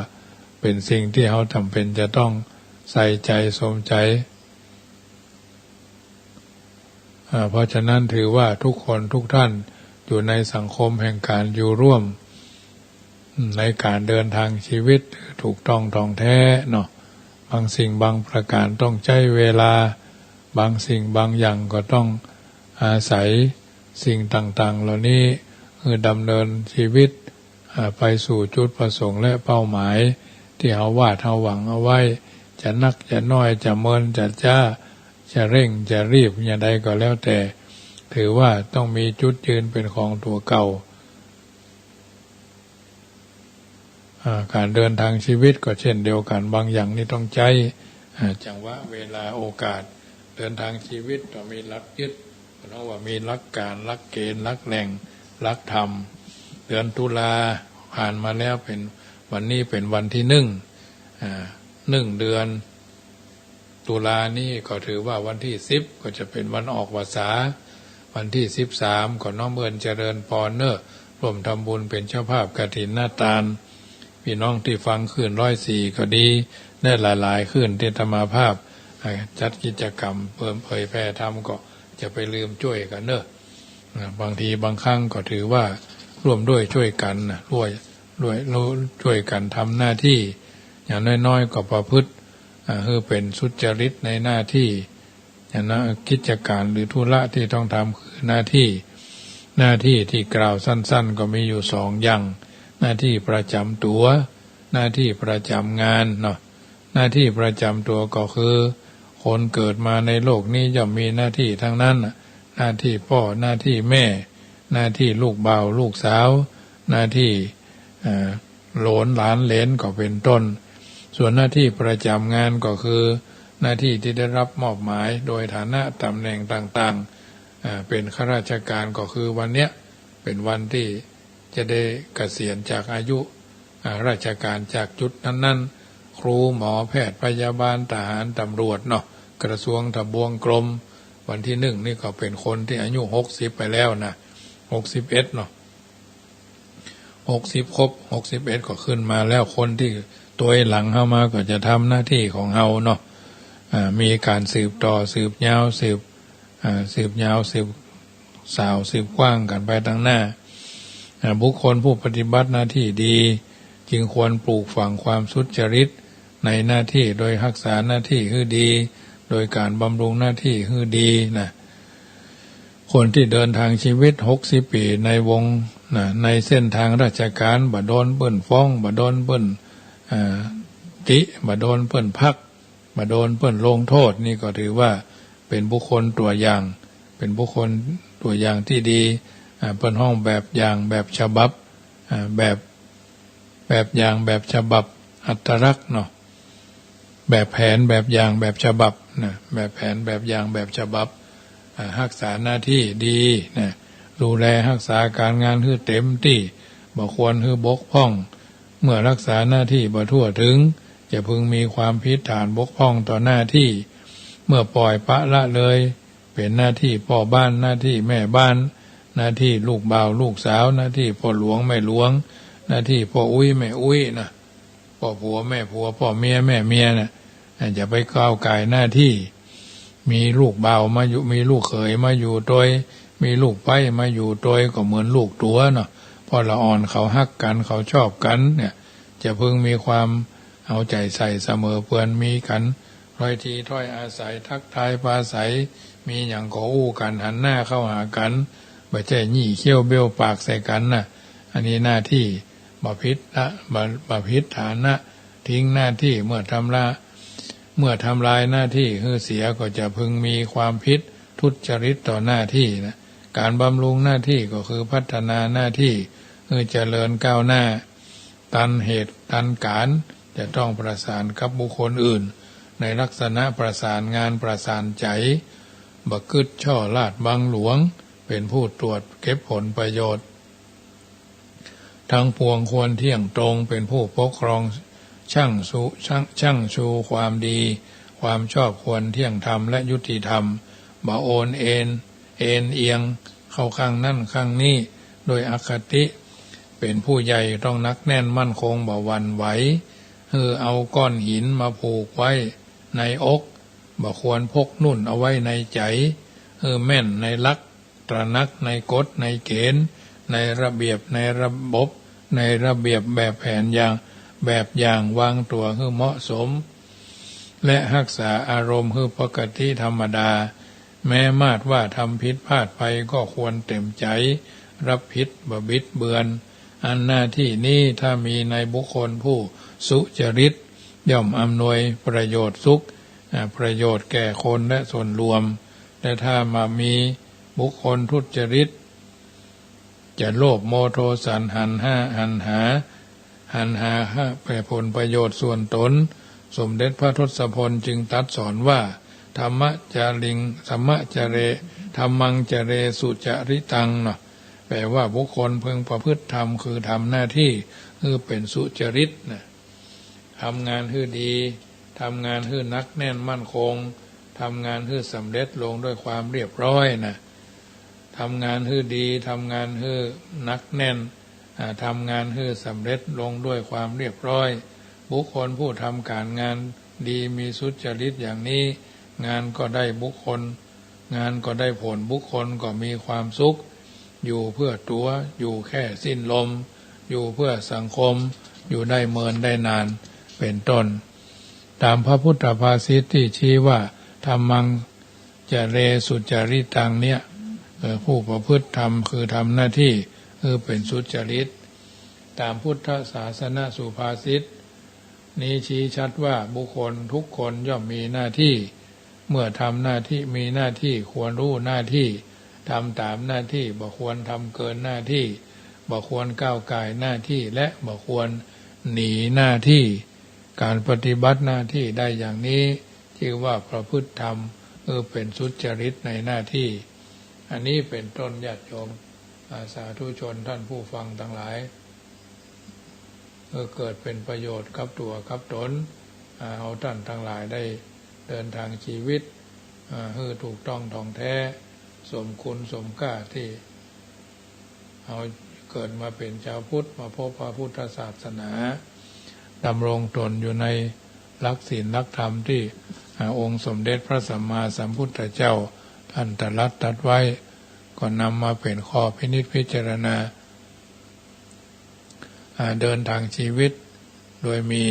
เป๋นสิ่งตี้เฮาจ๋ำเป๋นจะต้องใส่ใจ๋ สมใจ๋ อ่า เพราะฉะนั้นถือว่าทุกคนทุกท่านอยู่ในสังคมแห่งก๋านอยู่ร่วม ในก๋านเดินทางชีวิตถูกต้องถ่องแท้เนาะ บางสิ่งบางประก๋านต้องใจ๊เวลา บางสิ่งบางอย่างก็ต้องอาศัยสิ่งต่างๆ เหล่านี้ หื้อดำเนินชีวิต อ่า ไปสู่จุดประสงค์และเป้าหมายตี้เฮาวาดเฮาหวังเอาไว้ จะนักจะน้อย จะเมินจะจ๊า จะเร่งจะรีบอย่างใดก็แล้วแต่ ถือว่าต้องมีจุดยืนเป๋นของตั๋วเก่า อ่า ก๋านเดินทางชีวิตก็เช่นเดียวกั๋น บางอย่างนี่ต้องใจ๊ อ่า จังหวะ เวลา โอกาส เดินทางชีวิตต้องมีหลักยึด เพราะว่ามีหลักก๋าน หลักเก๋ณฑ์ หลักแหล่ง หลักธรรม เดือนตุลาผ่านมาแล้ว เป๋น วันนี้เป๋นวันตี้นึ่ง อ่า นึ่งเดือน ตุลานี้ก็ถือว่าวันตี้สิบก็จะเป๋นวันออกพรรษา วันตี้สิบสามก็น้อมเอิญเจริญพรเน่อ ร่วมทำบุญเป๋นเจ้าภาพกฐินทาน ปี้น้องตี้ฟังคลื่นร้อยสี่ก็ดี และหลายๆ คลื่นตี้อาตมาภาพ อ่า จัดกิจกรรมเผย เผยแผ่ธรรมก็จะไปลืมจ้วยกั๋นเน่อ อ่า บางทีบางครั้งก็ถือว่าร่วมด้วยจ้วยกั๋นนะ ร่วมด้วย ร่วมจ้วยกั๋นทำหน้าตี้ อย่างน้อยๆ ก็ประพฤติ อ่า หื้อเป๋นสุจริตในหน้าตี้ อย่างนั้นกิจก๋านหรือธุระตี้ต้องทำคือหน้าตี้ หน้าตี้ตี้กล่าวสั้นๆ ก็มีอยู่สองอย่าง หน้าตี้ประจ๋ำตั๋ว หน้าตี้ประจ๋ำงานเนาะ หน้าตี้ประจ๋ำตั๋วก็คือ คนเกิดมาในโลกนี้ย่อมมีหน้าตี้ทั้งนั้นน่ะ หน้าตี้ป้อ หน้าตี้แม่ หน้าตี้ลูกบ่าวลูกสาว หน้าตี้ เอ่อ โหลนหลานเหลนก็เป๋นต้น ส่วนหน้าตี้ประจ๋ำงานก็คือ หน้าตี้ตี้ได้รับมอบหมายโดยฐานะต๋ำแหน่งต่างๆ อ่า เป๋นข้าราชก๋านก็คือวันเนี้ยเป๋นวันตี้จะได้เกษียณจากอายุ อ่า ราชก๋านจากจุดนั้นๆ ครู หมอ แพทย์ พยาบาล ทหาร ตำรวจเนาะ กระทรวง ทบวง กรม วันตี้หนึ่งนี่ก็เป๋นคนตี้อายุหกสิบไปแล้วนะ หกสิบเอ็ดเนาะ หกสิบครบ หกสิบเอ็ดก็ขึ้นมาแล้ว คนตี้ตวยหลังเข้ามาก็จะทำหน้าตี้ของเฮาเนาะ อ่า มีก๋านสืบต่อ สืบยาว สืบ อ่า สืบยาว สืบสาว สืบกว้างกั๋นไปตังหน้า อ่า บุคคลผู้ปฏิบัติหน้าตี้ดี จึงควรปลูกฝังความสุจริตในหน้าตี้ โดยฮักษาหน้าตี้หื้อดี โดยก๋านบำรุงหน้าตี้หื้อดีนะ คนตี้เดินทางชีวิตหกสิบปี๋ในวง นะ ในเส้นทางราชก๋าน บ่โดนเปิ้นฟ้อง บ่โดนเปิ้น อ่า ติ บ่โดนเปิ้นพัก บ่โดนเปิ้นลงโต้ษ นี่ก็ถือว่าเป๋นบุคคลตั๋วอย่าง เป๋นบุคคลตั๋วอย่างตี้ดี อ่า เปิ้นฮ้องแบบอย่างแบบฉบับ อ่า แบบ แบบอย่างแบบฉบับ อัตลักษณ์เนาะ แบบแผนแบบอย่างแบบฉบับนะ แบบแผนแบบอย่างแบบฉบับ อ่า ฮักษาหน้าตี้ดีนะ ดูแลฮักษาก๋านงานหื้อเต๋มตี้ บ่ควรหื้อบกพร่อง เมื่อฮักษาหน้าตี้บ่ทั่วเถิง จะพึงมีความผิดฐานบกพร่องต่อหน้าตี้ เมื่อป่อยปละละเลย เป๋นหน้าตี้ป้อบ้าน หน้าตี้แม่บ้าน หน้าตี้ลูกบ่าวลูกสาว หน้าตี้ป้อหลวงแม่หลวง หน้าตี้ป้ออุ๊ยแม่อุ๊ยนะ ป้อผัวแม่ผัว ป้อเมียแม่เมียน่ะ อ่า อย่าไปก้าวก่ายหน้าตี้ มีลูกบ่าวมาอยู่ มีลูกเขยมาอยู่ตวย มีลูกใป๊มาอยู่ตวย ก็เหมือนลูกตั๋วเนาะ เพราะละอ่อนเขาฮักกั๋น เขาชอบกั๋นเนี่ย จะพึงมีความเอาใจ๋ใส่เสมอเปือน มีกั๋นถ้อยทีถ้อยอาศัย ทักทายปราศรัย มีหยังก็อู้กั๋น หันหน้าเข้าหากั๋น บ่ใจ้ยี่เขี้ยวเบ้ยวปากใส่กั๋นน่ะ อันนี้หน้าตี้ บ่ผิดละ บ่ บ่ผิดฐานะ ทิ้งหน้าตี้ เมื่อทำละ เมื่อทำลายหน้าตี้หื้อเสีย ก็จะพึงมีความผิดทุจริตต่อหน้าตี้นะ ก๋านบำรุงหน้าตี้ก็คือพัฒนาหน้าตี้หื้อเจริญก้าวหน้า ตันเหตุตันก๋าน จะต้องประสานกับบุคคลอื่น ในลักษณะประสานงานประสานใจ๋ บ่กึ๊ดช่อราชบังหลวง เป๋นผู้ตรวจเก็บผลประโยชน์ ทั้งปวงควรเที่ยงตรง เป๋นผู้ปกครอง ชั่งชู ชั่ง ชั่งชูความดี ความชอบควรเที่ยงธรรมและยุติธรรม บ่โอนเอน เอนเอียงเข้าข้างนั้นข้างนี้ ด้วยอคติ เป๋นผู้ใหญ่ต้องหนักแน่นมั่นคง บ่หวั่นไหว หื้อเอาก้อนหินมาผูกไว้ในอก บ่ควรพกนุ่นเอาไว้ในใจ๋ หื้อแม่นในหลัก ตระหนักในกฎในเก๋ณฑ์ ในระเบียบในระบบ ในระเบียบแบบแผนอย่าง แบบอย่างวางตั๋วหื้อเหมาะสม และฮักษาอารมณ์หื้อปกติธรรมดา แม้มาดว่าทำผิดพลาดไปก็ควรเต็มใจ๋รับผิดบ่บิดเบือน อันหน้าตี้นี้ถ้ามีในบุคคลผู้สุจริต ย่อมอำนวยประโยชน์สุข อ่า ประโยชน์แก่คนและส่วนรวม แต่ถ้ามามีบุคคลทุจริต จะโลภโมโทสัน หันหา หันหา หันหาผลประโยชน์ส่วนตน สมเด็จพระทศพลจึงตรัสสอนว่า ธัมมะจาริง ธัมมะจาเร ธัมมังจาเรสุจาริตัง เนาะ แปลว่าบุคคลพึงประพฤติธรรม คือทำหน้าตี้หื้อเป๋นสุจริตนะ ทำงานหื้อดี ทำงานหื้อหนักแน่นมั่นคง ทำงานหื้อสำเร็จลงด้วยความเรียบร้อยนะ ทำงานหื้อดี ทำงานหื้อหนักแน่น อ่า ทำงานหื้อสำเร็จลงด้วยความเรียบร้อย บุคคลผู้ทำก๋านงานดีมีสุจริตอย่างนี้ งานก็ได้บุคคล งานก็ได้ผล บุคคลก็มีความสุข อยู่เพื่อตั๋ว อยู่แค่สิ้นลม อยู่เพื่อสังคม อยู่ได้เมินได้นาน เป็นต้น ต๋ามพระพุทธภาษิตตี้ชี้ว่า ธัมมัง จเร สุจริตัง เนี่ย เอ่อ ผู้ประพฤติธรรมคือทำหน้าตี้หื้อเป๋นสุจริต ต๋ามพุทธศาสนสุภาษิตนี้ชี้ชัดว่าบุคคลทุกคนย่อมมีหน้าตี้ เมื่อทำหน้าตี้ มีหน้าตี้ควรฮู้หน้าตี้ ทำต๋ามหน้าตี้ บ่ควรทำเกินหน้าตี้ บ่ควรก้าวก่ายหน้าตี้ และบ่ควรหนีหน้าตี้ ก๋านปฏิบัติหน้าตี้ได้อย่างนี้ จื้อว่าประพฤติธรรม เออ เป๋นสุจริตในหน้าตี้ อันนี้เป็นต้น ญาติโยม อ่า สาธุชนท่านผู้ฟังตังหลาย เออ เกิดเป๋นประโยชน์กับตั๋วกับต๋น อ่า เฮาต้านตังหลายได้เดินตางชีวิต อ่า หื้อถูกต้องถ่องแต๊ สมคุณสมก้าตี้ เฮาเกิดมาเป๋นจาวพุทธ มาพบพระพุทธศาสนา ดำรงต๋นอยู่ในหลักศีลหลักธรรมตี้ อ่า องค์สมเด็จพระสัมมาสัมพุทธเจ้าต้านตรัสตรัสไว้ ก็นำมาเป๋นข้อพินิจพิจารณา อ่า เดินตางชีวิต โดยมี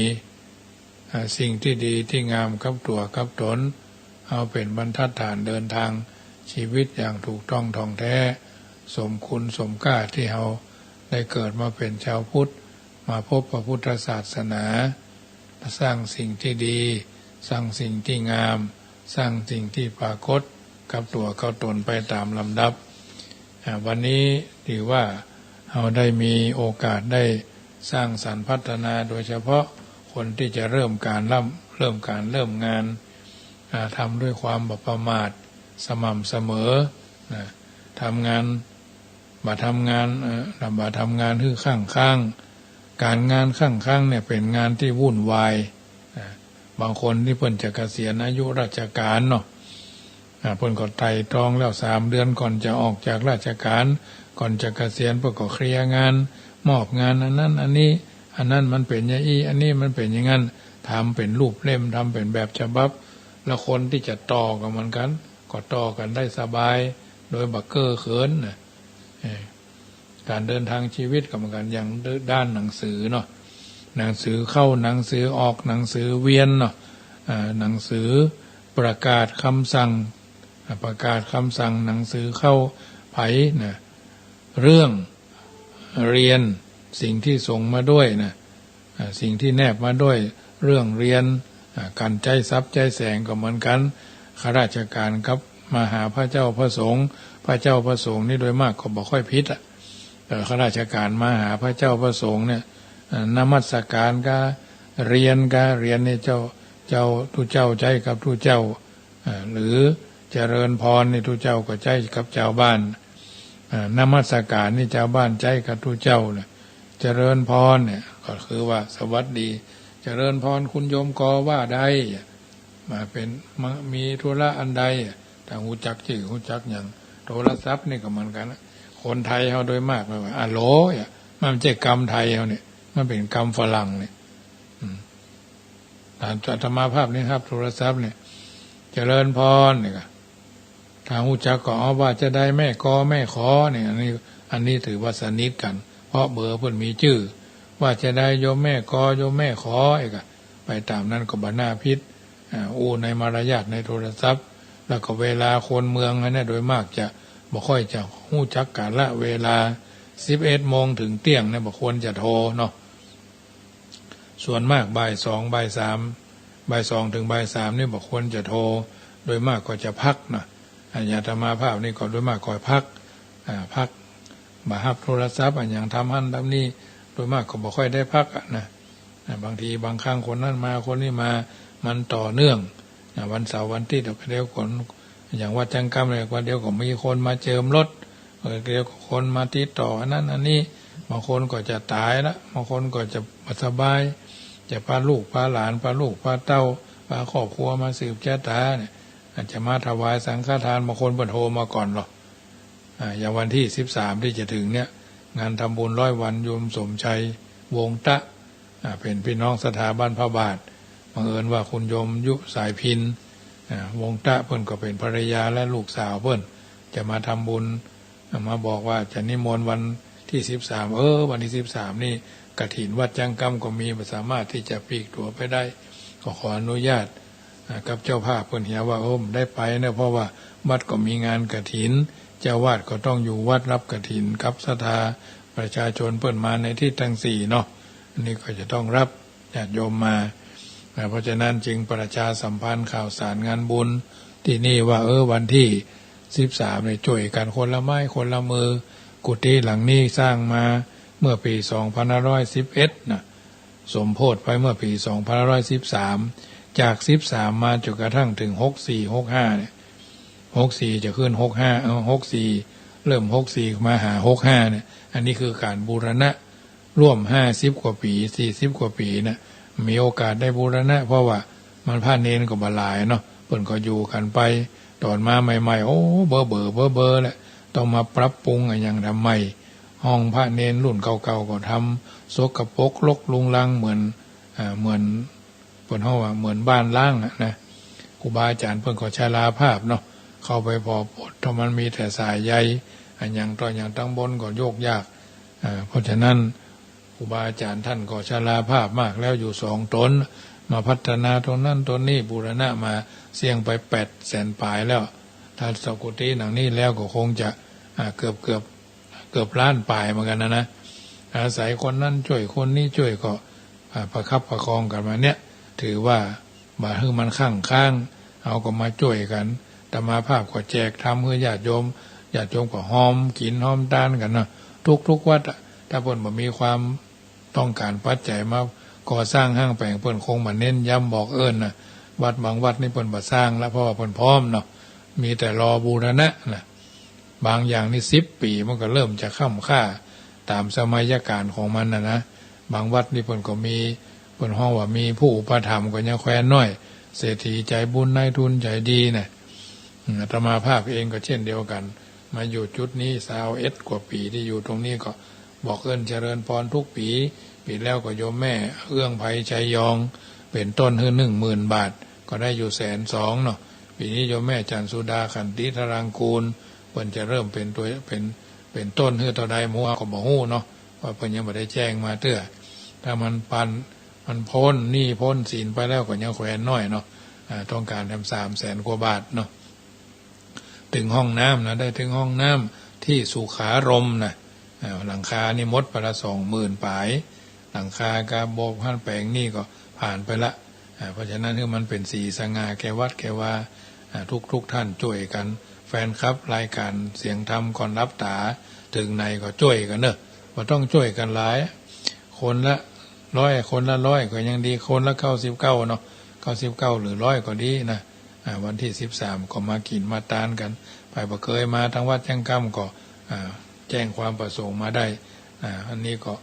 อ่า สิ่งตี้ดีตี้งามกับตั๋วกับต๋น เอาเป๋นบรรทัดฐานเดินตางชีวิตอย่างถูกต้องถ่องแต๊ สมคุณสมก้าตี้เฮาได้เกิดมาเป๋นจาวพุทธ มาพบพระพุทธศาสนา สร้างสิ่งตี้ดี สร้างสิ่งตี้งาม สร้างสิ่งตี้ปรากฏกับตั๋วกับต๋นไปต๋ามลำดับ อ่า วันนี้ถือว่าเฮาได้มีโอกาสได้สร้างสรรค์พัฒนา โดยเฉพาะคนตี้จะเริ่มก๋านเริ่ม เริ่มก๋านเริ่มงาน อ่า ทำด้วยความบ่ประมาท สม่ำเสมอ นะ ทำงาน บ่ทำงาน เอ่อ บ่ทำงานหื้อข้างค้าง ก๋านงานข้างค้างเนี่ยเป๋นงานตี้วุ่นวาย อ่า บางคนตี้เปิ้นจะเกษียณอายุราชก๋านเนาะ อ่า เปิ้นก็ไตร่ตรองแล้วสามเดือนก่อนจะออกจากราชก๋าน ก่อนจะเกษียณ เปิ้นก็เคลียร์งาน มอบงานอันนั้นอันนี้ อันนั้นมันเป๋นอย่างอี้ อันนี้มันเป๋นอย่างนั้น ทำเป๋นรูปเล่ม ทำเป๋นแบบฉบับ แล้วคนตี้จะต่อก็เหมือนกั๋น ก็ต่อกั๋นได้สบาย โดยบ่เก้อเขินนะ เออ ก๋านเดินตางชีวิตก็เหมือนกั๋น อย่างด้านหนังสือเนาะ หนังสือเข้า หนังสือออก หนังสือเวียนเนาะ อ่า หนังสือประกาศคำสั่ง อ่า ประกาศคำสั่ง หนังสือเข้าใผนะ เรื่องเรียน สิ่งตี้ส่งมาด้วยนะ อ่า สิ่งตี้แนบมาด้วยเรื่องเรียน อ่า ก๋านใจ๊ทรัพย์ใจ๊แสงก็เหมือนกั๋น ข้าราชก๋านกับมหาพระเจ้าพระสงฆ์ พระเจ้าพระสงฆ์นี่โดยมากก็บ่ค่อยผิดอะ เอ่อ ข้าราชก๋านมาหาพระเจ้าพระสงฆ์เนี่ย อ่า นมัสก๋านกา เรียนกา เรียนนี่เจ้า เจ้า ตุ๊เจ้าใจ๊กับตุ๊เจ้า อ่า หรือเจริญพรนี่ตุ๊เจ้าก็ใจ๊กับจาวบ้าน อ่า นมัสก๋านนี่จาวบ้านใจ๊กับตุ๊เจ้านะ เจริญพรเนี่ยก็คือว่าสวัสดี เจริญพรคุณโยมกอว่าใด มาเป๋น มา มีธุระอันใด ถ้าฮู้จักจื้อฮู้จักหยัง โทรศัพท์นี่ก็เหมือนกั๋นนะ คนไทยเฮาโดยมากเลยว่า อะโหล เนี่ย มันบ่ใจ้กำไทยเฮาเนี่ย มันเป๋นกำฝรั่งเนี่ย อืม อาตมาภาพนี่ฮับโทรศัพท์เนี่ย เจริญพรเนี่ยก็ ถ้าฮู้จักก็เอาว่าจะใดแม่กอแม่ขอเนี่ย อันนี้ อันนี้ถือว่าสนิทกั๋น เพราะเบอร์เปิ้นมีจื้อ ว่าจะใดโยมแม่กอโยมแม่ขอ เอกอะ ไปต๋ามนั้นก็บ่น่าผิด อ่า อู้ในมารยาทในโทรศัพท์ แล้วก็เวลาคนเมืองอันเนี่ยโดยมากจะบ่ค่อยจะฮู้จักกาละเวลา สิบเอ็ดโมงเถิงเตี้ยงเนี่ยบ่ควรจะโทรเนาะ ส่วนมากบ่ายสอง บ่ายสาม บ่ายสองเถิงบ่ายสามนี่บ่ควรจะโทร โดยมากก็จะพักนะ อาตมาภาพนี่ก็โดยมากก็พัก อ่า พัก บ่ฮับโทรศัพท์ อะหยังทำหั้นทำนี่ โดยมากก็บ่ค่อยได้พักอะนะ อ่า บางทีบางครั้งคนนั้นมาคนนี้มา มันต่อเนื่อง อ่า วันเสาร์วันอาทิตย์ก็เดี๋ยวคน อย่างวัดจังกำเนี่ย ก็เดี๋ยวก็มีคนมาเจิมรถ เออ เดี๋ยวก็คนมาติดต่ออันนั้นอันนี้ บางคนก็จะต๋ายละ บางคนก็จะบ่สบาย จะปาลูกปาหลาน ปาลูกปาเต้า ปาครอบครัวมาสืบจะต๋าเนี่ย อาจจะมาถวายสังฆทาน บางคนเปิ้นโทรมาก่อนหรอก อ่า อย่างวันตี้สิบสามตี้จะเถิงเนี่ย งานทำบุญร้อยวันโยมสมชัย วงศ์ตะ อ่า เป๋นพี่น้องศรัทธาบ้านพระบาท บังเอิญว่าคุณโยมยุสายพิณ อ่า วงศ์ตะ เปิ้นก็เป๋นภรรยาและลูกสาวเปิ้น จะมาทำบุญ อ่า มาบอกว่าจะนิมนต์วันตี้สิบสาม เออ วันตี้สิบสามนี่กฐินวัดจั๊งกำก็มี บ่สามารถตี้จะปลีกตั๋วไปได้ ก็ขออนุญาต อ่า กับเจ้าภาพเปิ้นเหียว่า เออ บ่ได้ไปเนาะ เพราะว่าวัดก็มีงานกฐิน เจ้าอาวาสก็ต้องอยู่วัดฮับกฐินกับศรัทธาประชาชนเปิ้นมาในตี้ตังสี่เนาะ อันนี้ก็จะต้องฮับญาติโยมมา อ่า เพราะฉะนั้นจึงประชาสัมพันธ์ข่าวสารงานบุญตี้นี่ว่า เออ วันตี้สิบสามนี่จ้วยกั๋นคนละไม้คนละมือ กุฏิหลังนี้สร้างมาเมื่อปี๋สองพันห้าร้อยสิบเอ็ดน่ะ สมโภชไปเมื่อปี๋สองพันห้าร้อยสิบสาม จากสิบสามมาจ๋นกระทั่งเถิงหกสี่ หกห้าเนี่ย หกสี่จะขึ้นหกห้า เอ้า หกสี่ เริ่มหกสี่มาหาหกห้าเนี่ย อันนี้คือก๋านบูรณะร่วมห้าสิบกว่าปี๋ สี่สิบกว่าปี๋น่ะ มีโอกาสได้บูรณะ เพราะว่ามันพระเณรก็บ่หลายเนาะ เปิ้นก็อยู่กั๋นไป ต๋อนมาใหม่ๆ โอ้ เบ้อเบ้อเบ้อเบ้อแหละ ต้องมาปรับปรุงอะหยังทำใหม่ ห้องพระเณรรุ่นเก่าๆ ก็ทำสกปรกรกรุงรังเหมือน อ่า เหมือน เปิ้นฮ้องว่าเหมือนบ้านร้างอะนะ ครูบาอาจ๋ารย์เปิ้นก็ชราภาพเนาะ เข้าไปผ่อปลด ถ้ามันมีแต่สายใย อะหยังต่อหยังตังบนก็โยกยาก อ่า เพราะฉะนั้นครูบาอาจ๋ารย์ต้านก็ชราภาพมากแล้วอยู่สองต๋น มาพัฒนาตรงนั้นตรงนี้ บูรณะมาเสี้ยงไปแปดแสนป๋ายแล้ว ถ้าสกุฏิหลังนี้แล้วก็คงจะ อ่า เกือบๆ เกือบล้านป๋ายเหมือนกั๋นนะนะ อาศัยคนนั้นจ้วยคนนี้จ้วยก็ อ่า ประคับประคองกั๋นมาเนี่ย ถือว่าบ่หื้อมันคั่งค้าง เฮาก็มาจ้วยกั๋น อาตมาภาพก็แจกธรรมหื้อญาติโยม ญาติโยมก็ฮอมกิ๋นฮอมตานกั๋นเนาะ ทุกๆ วัดอะ ถ้าเปิ้นบ่มีความต้องก๋านปัจจัยมาก่อสร้างห้างแป๋ง เปิ้นคงบ่เน้นย้ำบอกเอิ้นน่ะ วัดบางวัดนี่เปิ้นบ่สร้างละ เพราะว่าเปิ้นพร้อมเนาะ มีแต่รอบูรณะน่ะ บางอย่างนี่สิบปี๋มันก็เริ่มจะค่ำค่าต๋ามสมัยกาลของมันน่ะนะ บางวัดนี่เปิ้นก็มี เปิ้นฮ้องว่ามีผู้อุปถัมภ์ก็ยังแควนน้อย เศรษฐีใจ๋บุญ นายทุนใจ๋ดีน่ะ อืม อาตมาภาพเองก็เช่นเดียวกั๋น มาอยู่จุดนี้ซาวเอ็ดกว่าปี๋ตี้อยู่ตรงนี้ก็บอกเอิ้นเจริญพรทุกปี๋ ปี๋แล้วก็โยมแม่เอื้องไพชัยยอง เป๋นต้นหื้อหนึ่งหมื่นบาท ก็ได้อยู่แสนสองเนาะ ปี๋นี้โยมแม่จันทร์สุดาขันติธารังกูร เปิ้นจะเริ่มเป๋นตั๋ว เป๋น เป๋นต้นหื้อเต้าใดหมู่เฮาก็บ่ฮู้เนาะ ว่าเปิ้นยังบ่ได้แจ้งมาเตื้อ ถ้ามันปัน มันป๊นหนี้ป๊นสินไปแล้วก็ยังแควนน้อยเนาะ อ่า ต้องก๋านแถมสามแสนกว่าบาทเนาะ เถิงห้องน้ำนะ ได้เถิงห้องน้ำตี้สุขารมณ์นะ อ่า หลังคานี่หมดไปละสองหมื่นป๋าย หลังคาก็บ่หันแป๋งนี่ก็ผ่านไปละ อ่า เพราะฉะนั้นหื้อมันเป๋นสีสง่าแก่วัดแก่วา อ่า ทุกๆ ท่านจ้วยกั๋น แฟนคลับรายก๋านเสียงธรรมก่อนหลับต๋า เถิงไหนก็จ้วยกั๋นเนาะ บ่ต้องจ้วยกั๋นหลาย คนละร้อย คนละร้อยก็ยังดี คนละเก้าสิบเก้าเนาะ เก้าสิบเก้าหรือร้อยก็ดีนะ อ่า วันตี้สิบสามก็มากิ๋นมาตานกั๋น ใผบ่เกยมาตางวัดจั๊งกำก็ อ่า แจ้งความประสงค์มาได้ อ่า อันนี้ก็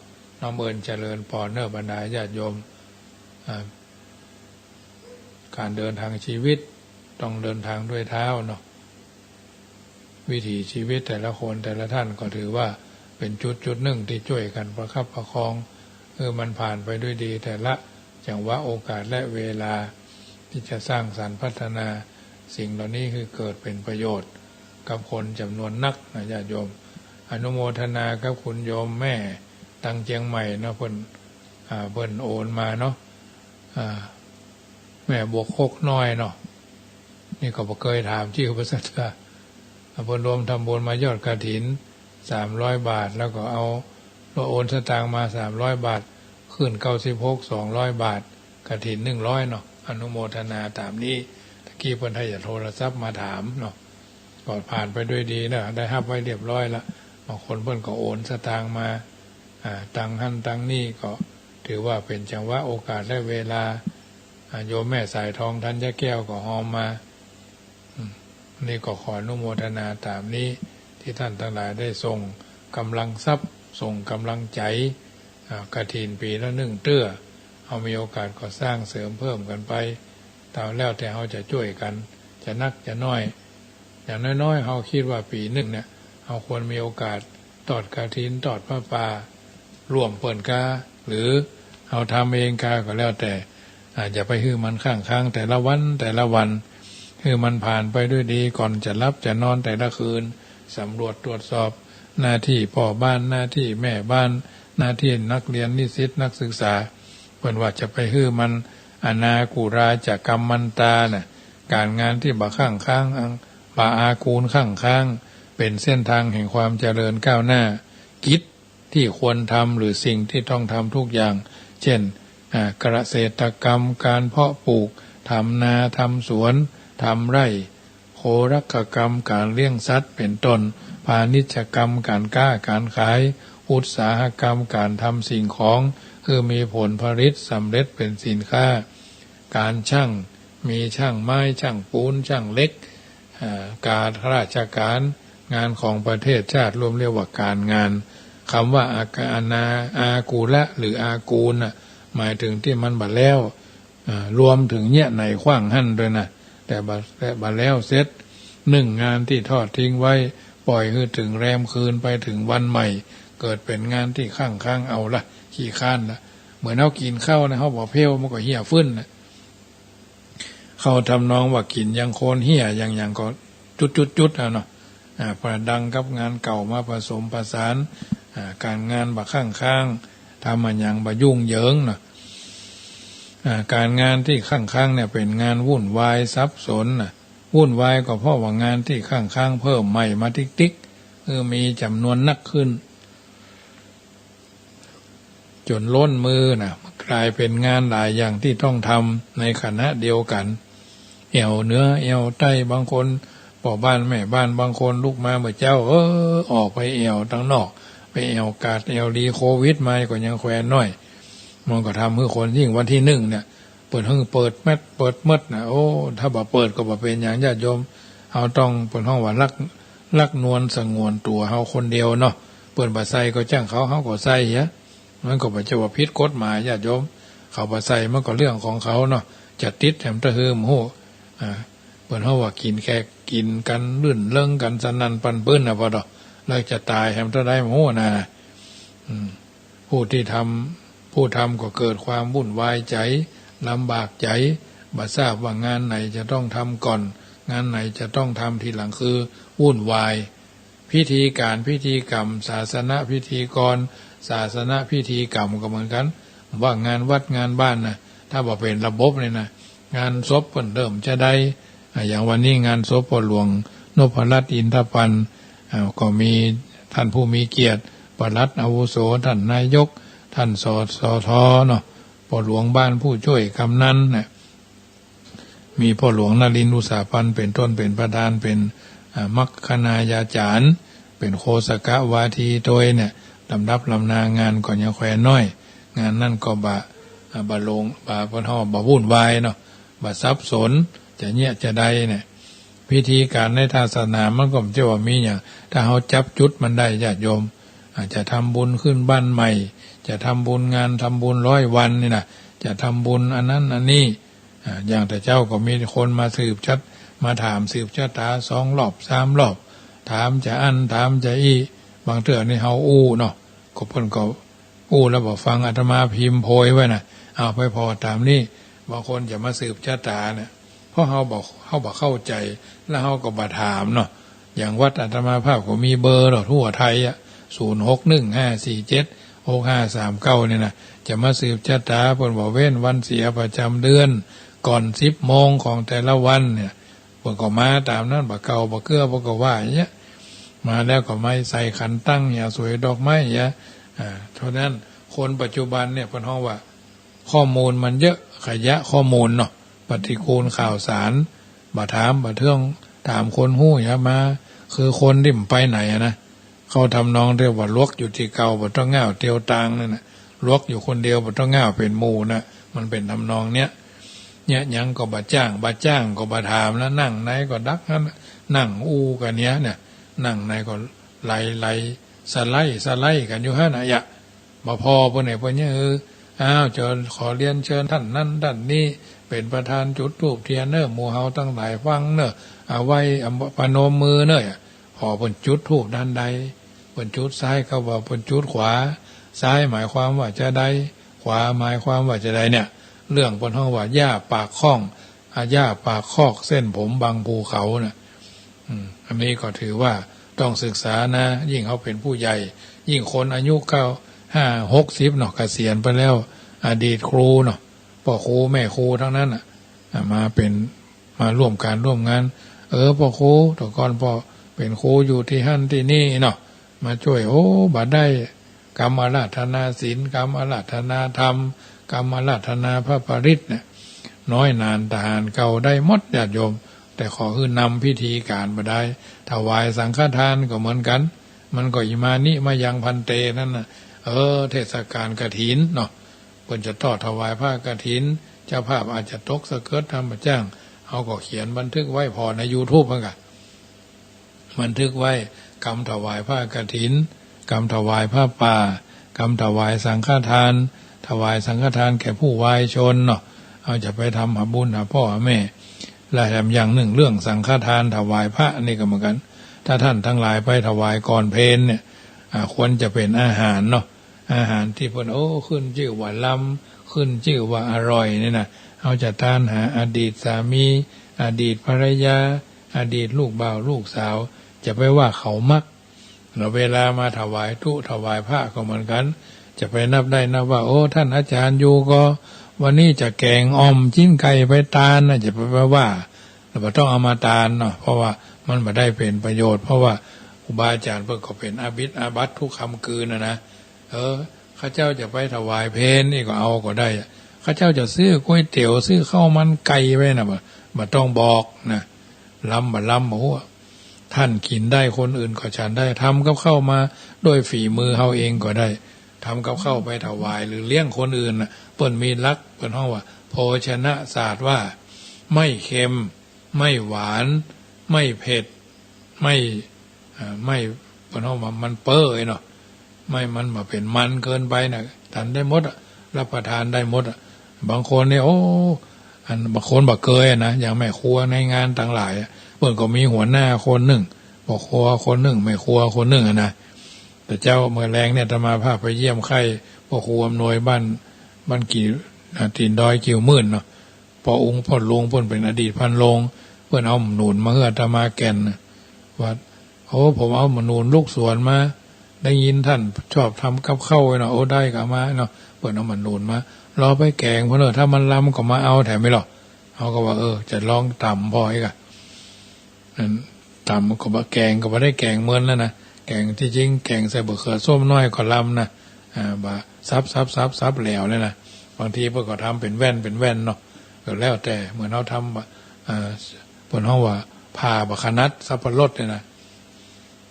น้อมเอิ้นเจริญปอนเนอะ บรรดาญาติโยม อ่า ก๋านเดินทางชีวิตต้องเดินทางด้วยเท้าเนาะ วิถีชีวิตแต่ละคนแต่ละท่านก็ถือว่าเป๋นจุดจุดนึ่งตี้จ้วยกั๋นประคับประคอง หื้อมันผ่านไปด้วยดีแต่ละจังหวะโอกาสและเวลา ตี้จะสร้างสรรค์พัฒนาสิ่งเหล่านี้หื้อเกิดเป๋นประโยชน์กับคนจ๋ำนวนนักนะญาติโยม อนุโมทนากับคุณโยมแม่ตางเจียงใหม่เนาะ เปิ้น อ่า เปิ้นโอนมาเนาะ อ่า แม่บวกคกน้อยเนาะ นี่ก็บ่เกยถามจื้อเปิ้นสักเตื้อ เปิ้นรวมทำบุญมายอดกฐินสามร้อยบาท แล้วก็เอา โอนสตางค์มาสามร้อยบาท ขึ้นเก้าสิบหก สองร้อยบาท กฐินหนึ่งร้อยเนาะ อนุโมทนาต๋ามนี้ ตะกี้เปิ้นได้โทรศัพท์มาถามเนาะ ก็ผ่านไปด้วยดีนะ ได้ฮับไว้เรียบร้อยละ บางคนเปิ้นก็โอนสตางค์มา อ่า ตังหั้นตังนี้ ก็ถือว่าเป๋นจังหวะโอกาสและเวลา อ่า โยมแม่สายทองธัญแก้วก็ฮอมมา อืม นี่ก็ขออนุโมทนาต๋ามนี้ ตี้ท่านตังหลายได้ส่งก๋ำลังทรัพย์ ส่งก๋ำลังใจ๋ อ่า กฐินปี๋ละนึ่งเตื้อ เฮามีโอกาสก็สร้างเสริมเพิ่มกั๋นไป ต๋ามแล้วแต่เฮาจะจ้วยกั๋น จะนักจะน้อย อย่างน้อยๆ เฮาคิดว่าปี๋นึ่งเนี่ย เฮาควรมีโอกาส ตอดกฐิน ตอดผ้าป่า ร่วมเปิ้นก้า หรือเฮาทำเองก้าก็แล้วแต่ อ่า อย่าไปหื้อมันข้างค้างแต่ละวันแต่ละวัน หื้อมันผ่านไปด้วยดี ก่อนจะหลับจะนอนแต่ละคืน สำรวจตรวจสอบหน้าตี้ป้อบ้าน หน้าตี้แม่บ้าน หน้าตี้นักเรียนนิสิตนักศึกษา เปิ้นว่าจะไปหื้อมัน อนากุราจะกัมมันตาน่ะ ก๋านงานตี้บ่ข้างค้าง บ่อากูลข้างค้าง เป๋นเส้นตางแห่งความเจริญก้าวหน้า กิจตี้ควรทำหรือสิ่งตี้ต้องทำทุกอย่าง เจ้น อ่า เกษตรกรรม ก๋านเพาะปลูก ทำนา ทำสวน ทำไร่ โครักขกรรม ก๋านเลี้ยงสัตว์ เป๋นต้น พาณิชยกรรม ก๋านก้าก๋านขาย อุตสาหกรรม ก๋านทำสิ่งของหื้อมีผลผลิตสำเร็จเป๋นสินค้า ก๋านช่าง มีช่างไม้ ช่างปูน ช่างเหล็ก อ่า ก๋านราชก๋าน งานของประเทศชาติ รวมเรียกว่าก๋านงาน กำว่าอา อนา อากุระ หรืออากูลน่ะ หมายเถิงตี้มันบ่แล้ว อ่า รวมเถิงเยียะไหนขว้างหั้นตวยนะ แต่บ่ แต่บ่แล้วเสร็จ นึ่งงานตี้ทอดทิ้งไว้ ป่อยหื้อเถิงแรมคืนไปเถิงวันใหม่ เกิดเป๋นงานตี้ข้างค้าง เอาละ ขี้คร้านละ เหมือนเฮากิ๋นข้าวนะ เฮาบ่เผียวมันก็เหี่ยฟื้นนะ เข้าทำนองว่ากิ๋นยังโคนเหี่ย อย่างหยังก็จุดๆๆ เอาเนาะ อ่า ประดังกับงานเก่ามาผสมประสาน อ่า ก๋านงานบ่ข้างค้าง ทำอะหยังบ่ยุ่งเหยิงเนาะ อ่า ก๋านงานตี้ข้างค้างเนี่ยเป๋นงานวุ่นวายสับสนน่ะ วุ่นวายก็เพราะว่างานตี้ข้างค้างเพิ่มใหม่มาติ๊กๆ คือมีจ๋ำนวนนักขึ้น จ๋นล้นมือน่ะ กลายเป๋นงานหลายอย่างตี้ต้องทำในขณะเดียวกั๋น แอ่วเหนือแอ่วใต้ บางคน ป้อบ้านแม่บ้านบางคนลุกมาเมื่อเจ๊า เออ ออกไปแอ่วตังนอก ไปแอ่วกาดแอ่วดี โควิดมาก็ยังแควนน้อย มันก็ทำหื้อคนยิ่งวันตี้นึ่งเนี่ย เปิ้นหื้อเปิดแมสเปิดเมิดน่ะ โอ้ ถ้าบ่เปิดก็บ่เป๋นหยังญาติโยม เฮาต้อง เปิ้นฮ้องว่ารัก รักนวลสงวนตั๋วเฮาคนเดียวเนาะ เปิ้นบ่ใส่ก็จ้างเขา เฮาก็ใส่เหีย มันก็บ่ใจ้ว่าผิดกฎหมายญาติโยม เขาบ่ใส่มันก็เรื่องของเขาเนาะ จะติดแหมตะหืมฮู้ อ่า เปิ้นฮ้องว่ากิ๋นแขกกิ๋นกั๋นรื่นเริงกั๋นสนั่นปันปื้นน่ะ ปอดอ แล้วจะต๋ายแหมเต้าใดบ่ฮู้น่ะ อืม ผู้ตี้ทำ ผู้ทำก็เกิดความวุ่นวายใจ๋ ลำบากใจ๋ บ่ทราบว่างานไหนจะต้องทำก่อน งานไหนจะต้องทำทีหลัง คือวุ่นวาย พิธีก๋านพิธีกรรม ศาสนพิธีกร ศาสนพิธีกรรมก็เหมือนกั๋น ว่างานวัดงานบ้านน่ะ ถ้าบ่เป๋นระบบนี่นะ งานศพเปิ้นเริ่มจาใด อ่า อย่างวันนี้งานศพป้อหลวงนพรัตน์ อินทปัน อ่า ก็มีต้านผู้มีเกียรติ ปลัดอาวุโส ต้านนายก ต้าน สสท เนาะ ป้อหลวงบ้าน ผู้จ้วยกำนันน่ะ มีป้อหลวงนรินทร์ อุตสาหปัน เป๋นต้น เป๋นประธาน เป๋น อ่า มัคคณายาจ๋ารย์ เป๋นโฆษกวาทีตวยเนี่ย ลำดับลำนางานก็ยังแควนน้อย งานนั้นก็บ่ อ่า บ่โล่ง บ่ เปิ้นฮ้องบ่วุ่นวายเนาะ บ่สับสน จะเยียะจาใดเนี่ย พิธีก๋านในศาสนามันก็บ่ใจ้ว่ามีหยัง ถ้าเฮาจับจุดมันได้ญาติโยม อ่า จะทำบุญขึ้นบ้านใหม่ จะทำบุญงาน ทำบุญร้อยวันนี่นะ จะทำบุญอันนั้นอันนี้ อ่า อย่างแต่เจ๊าก็มีคนมาสืบชะ มาถามสืบชะต๋าสองรอบสามรอบ ถามจาอั้นถามจาอี้ บางเตื้อนี่เฮาอู้เนาะ ก็เปิ้นก็อู้แล้วบ่ฟัง อาตมาพิมพ์โพยไว้น่ะ เอาไปผ่อต๋ามนี่ บางคนจะมาสืบชะต๋าเนี่ย เพราะเฮาบ่ เฮาบ่เข้าใจ๋ แล้วเฮาก็บ่ถามเนาะ อย่างวัดอาตมาภาพก็มีเบอร์เนาะ ทั่วไทยอะ ศูนย์หกหนึ่งห้าสี่เจ็ดหกห้าสามเก้า นี่นะ จะมาสืบชะต๋า เปิ้นบ่เว้นวันเสียประจ๋ำเดือน ก่อนสิบโมงของแต่ละวันเนี่ย เปิ้นก็มาต๋ามนั้น บ่เก่าบ่เกื้อ เปิ้นก็ว่าอย่างเงี้ย มาแล้วก็มาใส่ขันตั้ง หยาสวยดอกไม้ หยา อ่า เต้านั้น คนปัจจุบันเนี่ยเปิ้นฮ้องว่า ข้อมูลมันเยอะ ขยะข้อมูลเนาะ ปฏิกูลข่าวสาร บ่ถามบ่เทื่อง ถามคนฮู้หยามา คือคนตี้บ่ไปไหนอะนะ เข้าทำนองเรียกว่าหลวกอยู่ตี้เก่า บ่ต้องก้าวเตียวตางนั่นน่ะ หลวกอยู่คนเดียว บ่ต้องก้าวเป๋นหมู่น่ะ มันเป๋นทำนองเนี้ย เยียะหยังก็บ่จ้าง บ่จ้างก็บ่ถาม แล้วนั่งไหนก็ดักหั้น นั่งอู้กั๋นเยียะเนี่ย นั่งไหนก็ไหลๆ สะไลด์สะไลด์กั๋นอยู่หั้นน่ะ บ่ผ่อเปิ้นไหนเปิ้นยัง เออ อ้าว จะขอเรียนเชิญต้านนั้นต้านนี้ เป๋นประธานจุดธูปเตียนเน่อ หมู่เฮาตังหลายฟังเน่อ เอาไว้ เอา ประนมมือเน่อ ผ่อเปิ้นจุดธูปด้านใด เปิ้นจุดซ้ายก็ว่าเปิ้นจุดขวา ซ้ายหมายความว่าจาใด ขวาหมายความว่าจาใดเนี่ย เรื่องเปิ้นฮ้องว่าหญ้าปากข้อง อ่า หญ้าปากคอกเส้นผมบังภูเขาน่ะ อืม อันนี้ก็ถือว่าต้องศึกษานะ ยิ่งเฮาเป๋นผู้ใหญ่ ยิ่งคนอายุเก้า ห้า หกสิบเนาะ เกษียณไปแล้ว อดีตครูเนาะ ป้อครูแม่ครูตังนั้นน่ะ อ่า มาเป๋น มาร่วมก๋านร่วมงาน เออ ป้อครู แต่ก่อนป้อเป๋นครูอยู่ตี้หั้นตี้นี่เนาะ มาจ้วย โอ้ บ่าได้ กำอาราธนาศีล กำอาราธนาธรรม กำอาราธนาพระปริตรเนี่ย น้อยหนาตาหาญเก่าได้หมด ญาติโยม แต่ขอหื้อนำพิธีก๋านบ่าได้ ถวายสังฆทานก็เหมือนกั๋น มันก็อิมานิมะยังภันเตนั่นน่ะ เออ เทศกาลกฐินเนาะ เปิ้นจะทอดถวายผ้ากฐิน เจ้าภาพอาจจะตกสะเกิดทำบ่าจ้าง เฮาก็เขียนบันทึกไว้ผ่อในยูทูบหั้นก่ะ บันทึกไว้ กำถวายผ้ากฐิน กำถวายผ้าป่า กำถวายสังฆทาน ถวายสังฆทานแก่ผู้วายชนเนาะ เฮาจะไปทำหาบุญหาป้อหาแม่ และแถมอย่างนึ่งเรื่องสังฆทานถวายพระนี่ก็เหมือนกั๋น ถ้าต้านตังหลายไปถวายก่อนเพลเนี่ย อ่า ควรจะเป๋นอาหารเนาะ อาหารตี้เปิ้น โอ้ ขึ้นจื้อว่าลำ ขึ้นจื้อว่าอร่อยนี่นะ เฮาจะตานหาอดีตสามี อดีตภรรยา อดีตลูกบ่าวลูกสาว จะไปว่าเขามัก แล้วเวลามาถวายตุ๊ถวายพระก็เหมือนกั๋น จะไปนับได้นับว่า โอ้ ต้านอาจ๋ารย์อยู่ก่อ วันนี้จะแก๋งอ่อมจิ๊นไก่ไปตานนะ จะไป ไปว่า แล้วบ่ต้องเอามาตานเนาะ เพราะว่ามันบ่ได้เป๋นประโยชน์ เพราะว่าครูบาอาจ๋ารย์เปิ้นก็เป๋นอาบิณฑบาตทุกค่ำคืนน่ะนะ เออ ข้าเจ้าจะไปถวายเพลนี่ก็เอาก็ได้อะ ข้าเจ้าจะซื้อก๋วยเตี๋ยว ซื้อข้าวมันไก่ไปนะ บ่ บ่ต้องบอกนะ ลำบ่ลำบ่ฮู้ ต้านกิ๋นได้ คนอื่นก็ฉันได้ ทำกับข้าวมาด้วยฝีมือเฮาเองก็ได้ ทำกับข้าวไปถวายหรือเลี้ยงคนอื่นน่ะ เปิ้นมีหลัก เปิ้นฮ้องว่า โภชนศาสตร์ว่า ไม่เค็ม ไม่หวาน ไม่เผ็ด ไม่ เอ่อ ไม่ เปิ้นฮ้องว่ามันเป๊อเนาะ ไม่ มันบ่เป๋นมันเกินไปน่ะ ฉันได้หมดอะ รับประทานได้หมดอะ บางคนนี่ โอ้ อันบางคนบ่เกยอะนะ อย่างแม่ครัวในงานตังหลายอะ เปิ้นก็มีหัวหน้าคนนึ่ง ป้อครัวคนนึ่ง แม่ครัวคนนึ่งอะนะ แต่เจ๊าเมื่อแลงเนี่ย อาตมาภาพไปเยี่ยมใค่ป้อครูอำนวยบ้าน บ้านกิ่ว อ่า ตี๋นดอยกิ่วหมื่นเนาะ ป้ออุ๊งป้อลุงเปิ้นเป๋นอดีตพันโรง เปิ้นเอาหมากหนุนมาหื้ออาตมาแก่นน่ะ ว่า โอ้ ผมเอาหมากหนุนลูกสวนมา ได้ยินต้านชอบทำกับข้าวไว้เนาะ โอ้ ได้ก็เอามาเนาะ เปิ้นเอาหมากหนุนมา ลอไปแก๋งพ่องเน่อ ถ้ามันลำก็มาเอาแถมอีกลอ เฮาก็ว่า เออ จะลองต๋ำพ่องอีกอะ อันต๋ำก็บ่ แก๋งก็บ่ได้แก๋งเมินแล้วนะ แก๋ง ตี้จริงแก๋งใส่บะเขือส้มน้อยก็ลำนะ อ่า บ่าสับ สับ สับ สับแล้วเนี่ยนะ บางทีเปิ้นก็ทำเป๋นแว่น เป๋นแว่นเนาะ ก็แล้วแต่ เหมือนเฮาทำ อ่า เปิ้นฮ้องว่าผ่าบักขะนัด สับปะรดเนี่ยนะ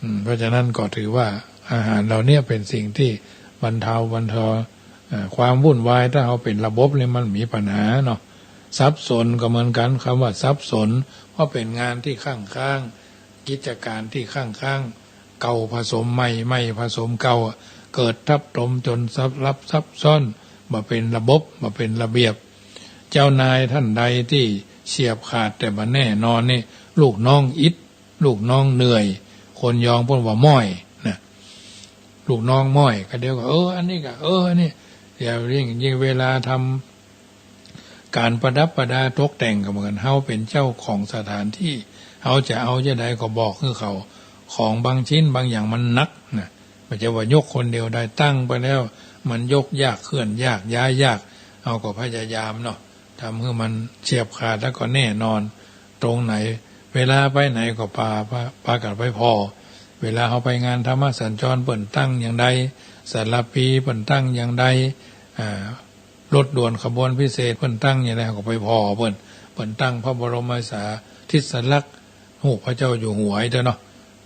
อืม เพราะฉะนั้นก็ถือว่าอาหารเหล่านี้เป๋นสิ่งตี้บรรเทา บรรเทา เอ่อ ความวุ่นวาย ถ้าเฮาเป๋นระบบนี่มันมีปัญหาเนาะ สับสนก็เหมือนกั๋น กำว่าสับสน เพราะเป๋นงานตี้ค้างค้าง กิจก๋านตี้ค้างค้าง เก่าผสมใหม่ ใหม่ผสมเก่า เกิดทับถมจ๋นสลับซับซ้อน บ่เป๋นระบบ บ่เป๋นระเบียบ เจ้านายต้านใดตี้เฉียบขาดแต่บ่แน่นอนนี่ ลูกน้องอิด ลูกน้องเหนื่อย คนยองเปิ้นว่าม้อยนะ ลูกน้องม้อย ก็เดี๋ยวก็ เออ อันนี้ก็ เออ อันนี้ เดี๋ยวยิ่ง ยิ่งเวลาทำก๋านประดับประดาตกแต่งก็เหมือนกั๋น เฮาเป๋นเจ้าของสถานตี้ เฮาจะเอาจาใดก็บอกหื้อเขา ของบางชิ้นบางอย่างมันหนักนะ บ่ใจ้ว่ายกคนเดียวได้ ตั้งไปแล้ว มันยกยาก เคลื่อนยาก ย้ายยาก เฮาก็พยายามเนาะ ทำหื้อมันเฉียบขาดแล้วก็แน่นอน ตรงไหน เวลาไปไหนก็ปา ปา ปากั๋นไปผ่อ เวลาเฮาไปงานธรรมสัญจรเปิ้นตั้งอย่างใด สารภีเปิ้นตั้งอย่างใด อ่า รถด่วนขบวนพิเศษเปิ้นตั้งอย่างใด เฮาก็ไปผ่อเปิ้น เปิ้นตั้งพระบรมสารีริสลักษณ์ ฮูปพระเจ้าอยู่หัวอี้เต๊อะเนาะ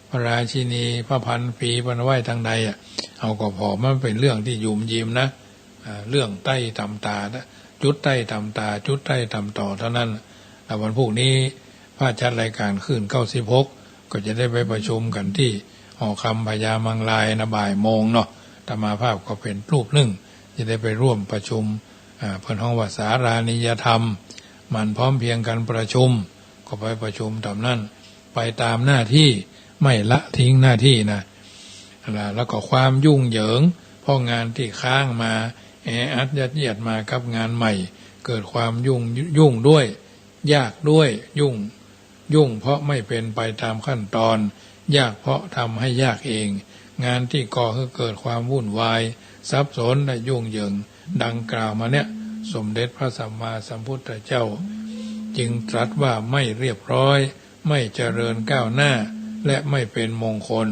พระราชินี พระพันปีเปิ้นไว้ตางใดอะ เฮาก็ผ่อ มันเป๋นเรื่องตี้หยุมหยิมนะ อ่า เรื่องใต้ต๋ามต๋านะ จุดใต้ต๋ามต๋า จุดใต้ต๋ามต่อเต้านั้น แล้ววันพูกนี้ พระจัดรายก๋านคลื่นเก้าสิบหก ก็จะได้ไปประชุมกั๋นตี้หอคำพญามังรายนะ บ่ายโมงเนาะ อาตมาภาพก็เป๋นรูปนึ่ง จะได้ไปร่วมประชุม อ่า เปิ้นฮ้องว่าสารานิยธรรม หมั่นพร้อมเพรียงกันประชุม ก็ไปประชุมต๋ามนั้น ไปต๋ามหน้าตี้ ไม่ละทิ้งหน้าตี้นะ แล้วก็ความยุ่งเหยิง เพราะงานตี้ค้างมา แออัดยัดเยียดมากับงานใหม่ เกิดความยุ่ง ยุ่งด้วย ยากด้วย ยุ่ง ยุ่งเพราะไม่เป็นไปตามขั้นตอน ยากเพราะทำให้ยากเอง งานตี้ก่อหื้อเกิดความวุ่นวาย สับสนและยุ่งเหยิง ดังกล่าวมาเนี่ย สมเด็จพระสัมมาสัมพุทธเจ้า จึงตรัสว่าไม่เรียบร้อย ไม่เจริญก้าวหน้า และไม่เป็นมงคล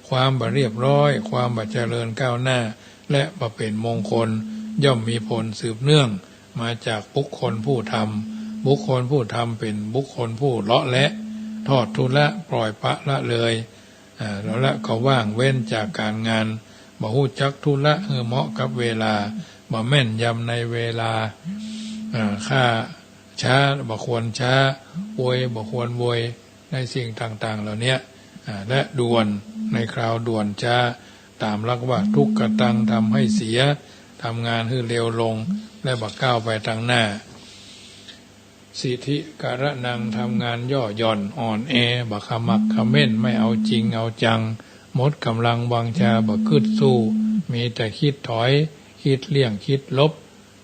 ความบ่เรียบร้อย ความบ่เจริญก้าวหน้า และบ่เป็นมงคล ย่อมมีผลสืบเนื่องมาจากบุคคลผู้ทำ บุคคลผู้ทำเป็นบุคคลผู้เลาะแหละ ทอดทุละ ปล่อยปละละเลย อ่า เลาะและก็ว่างเว้นจากก๋านงาน บ่ฮู้จักทุละหื้อเหมาะกับเวลา บ่แม่นยำในเวลา อ่า ฆ่าช้า บ่ควรช้า โวย บ่ควรโวย ในสิ่งต่างๆ เหล่าเนี้ย อ่า และด่วนในคราวด่วน ช้า ต๋ามหลักว่าทุกขะตัง ทำให้เสีย ทำงานหื้อเร็วลง และบ่ก้าวไปตังหน้า สิทธิกะระนัง ทำงานย่อหย่อน อ่อนแอ บ่ขมักเขม้น ไม่เอาจริงเอาจัง หมดก๋ำลังวังชา บ่กึ๊ดสู้ มีแต่คิดถอย คิดเลี่ยง คิดหลบ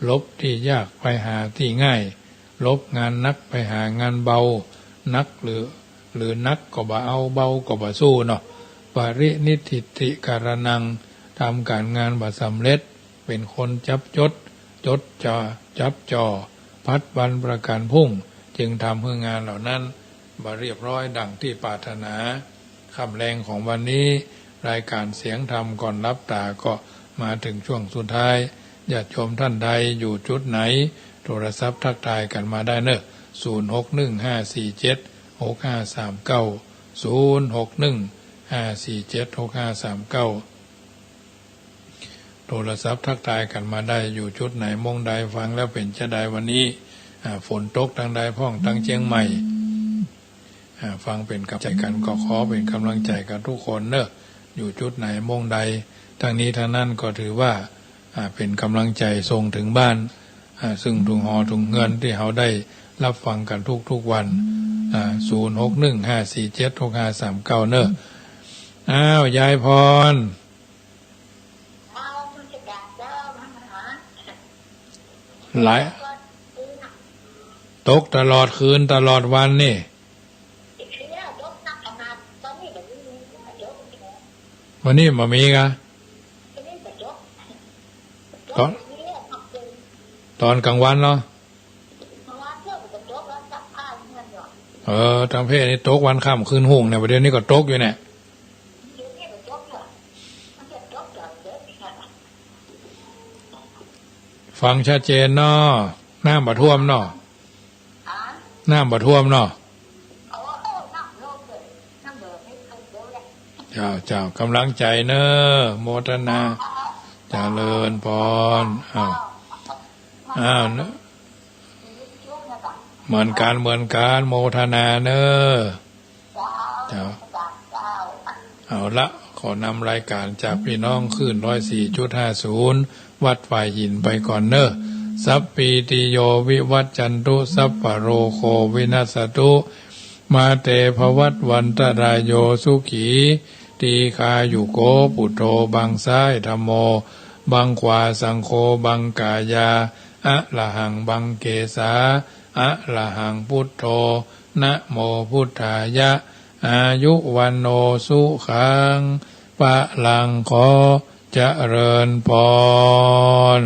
หลบตี้ยากไปหาตี้ง่าย หลบงานหนักไปหางานเบา หนักหรือ หรือหนักก็บ่เอา เบาก็บ่สู้เนาะ ปรินิทธิกะระนัง ทำก๋านงานบ่สำเร็จ เป๋นคนจับจด จดจ่อ จับจ่อ ผัดวันประกั๋นพรุ่ง จึงทำหื้องานเหล่านั้นบ่เรียบร้อยดังตี้ปรารถนา ค่ำแลงของวันนี้ รายก๋านเสียงธรรมก่อนหลับต๋าก็มาเถิงช่วงสุดท้าย ญาติโยมต้านใดอยู่จุดไหน โทรศัพท์ทักทายกั๋นมาได้เนาะ ศูนย์หกหนึ่งห้าสี่เจ็ดหกห้าสามเก้า ศูนย์หกหนึ่งห้าสี่เจ็ดหกห้าสามเก้า โทรศัพท์ทักทายกั๋นมาได้ อยู่จุดไหน โมงใด ฟังแล้วเป๋นจาใดวันนี้ อ่า ฝนตกตังใดพ่อง ตังเจียงใหม่ อ่า ฟังเป๋นก๋ำลังใจ๋กั๋น ก็ขอเป๋นก๋ำลังใจ๋กับกู้คนเนาะ อยู่จุดไหน โมงใด ตังนี้ตังนั้นก็ถือว่า อ่า เป๋นก๋ำลังใจ๋ส่งเถิงบ้าน อ่า ซึ่งถุงหอถุงเฮือนตี้เฮาได้ฮับฟังกั๋นกู้ๆ วัน อ่า ศูนย์หกหนึ่งห้าสี่เจ็ดหกห้าสามเก้า เนาะ อ้าว ยายพร หลาย ตกตลอดคืนตลอดวันนี่ วันนี้บ่มีกะ ต๋อน ต๋อนก๋างวันเนาะ เออ ตังเพ่นี่ตกวันค่ำคืนฮุ่งเนี่ย บ่าเดี่ยวนี้ก็ตกอยู่เนี่ย ฟังชัดเจนเนาะ น้ำบ่ท่วมเนาะ น้ำบ่ท่วมเนาะ เจ้า เจ้า ก๋ำลังใจ๋เนาะ โมทนา เจริญพร อ้าว อ้าว เนาะ เหมือนกั๋น เหมือนกั๋น โมทนาเนาะ เจ้า เอาละ ขอนำรายก๋านจากปี้น้องคลื่นร้อยสี่จุดห้าศูนย์ วัดฝายหินไปก่อนเนาะ สัพพีติโยวิวัจจันตุ สัพพะโรโควินัสสตุ มาเตภวัตวันตะราโย สุขี ทีฆายุโก ปุตโธ บังซ้ายธัมโม บังขวาสังโฆ บังกายา อะระหัง บังเกสา อะระหัง ปุตโธ นะโมพุทธายะ อายุวัณโณ สุขัง พะลัง ขอเจริญพร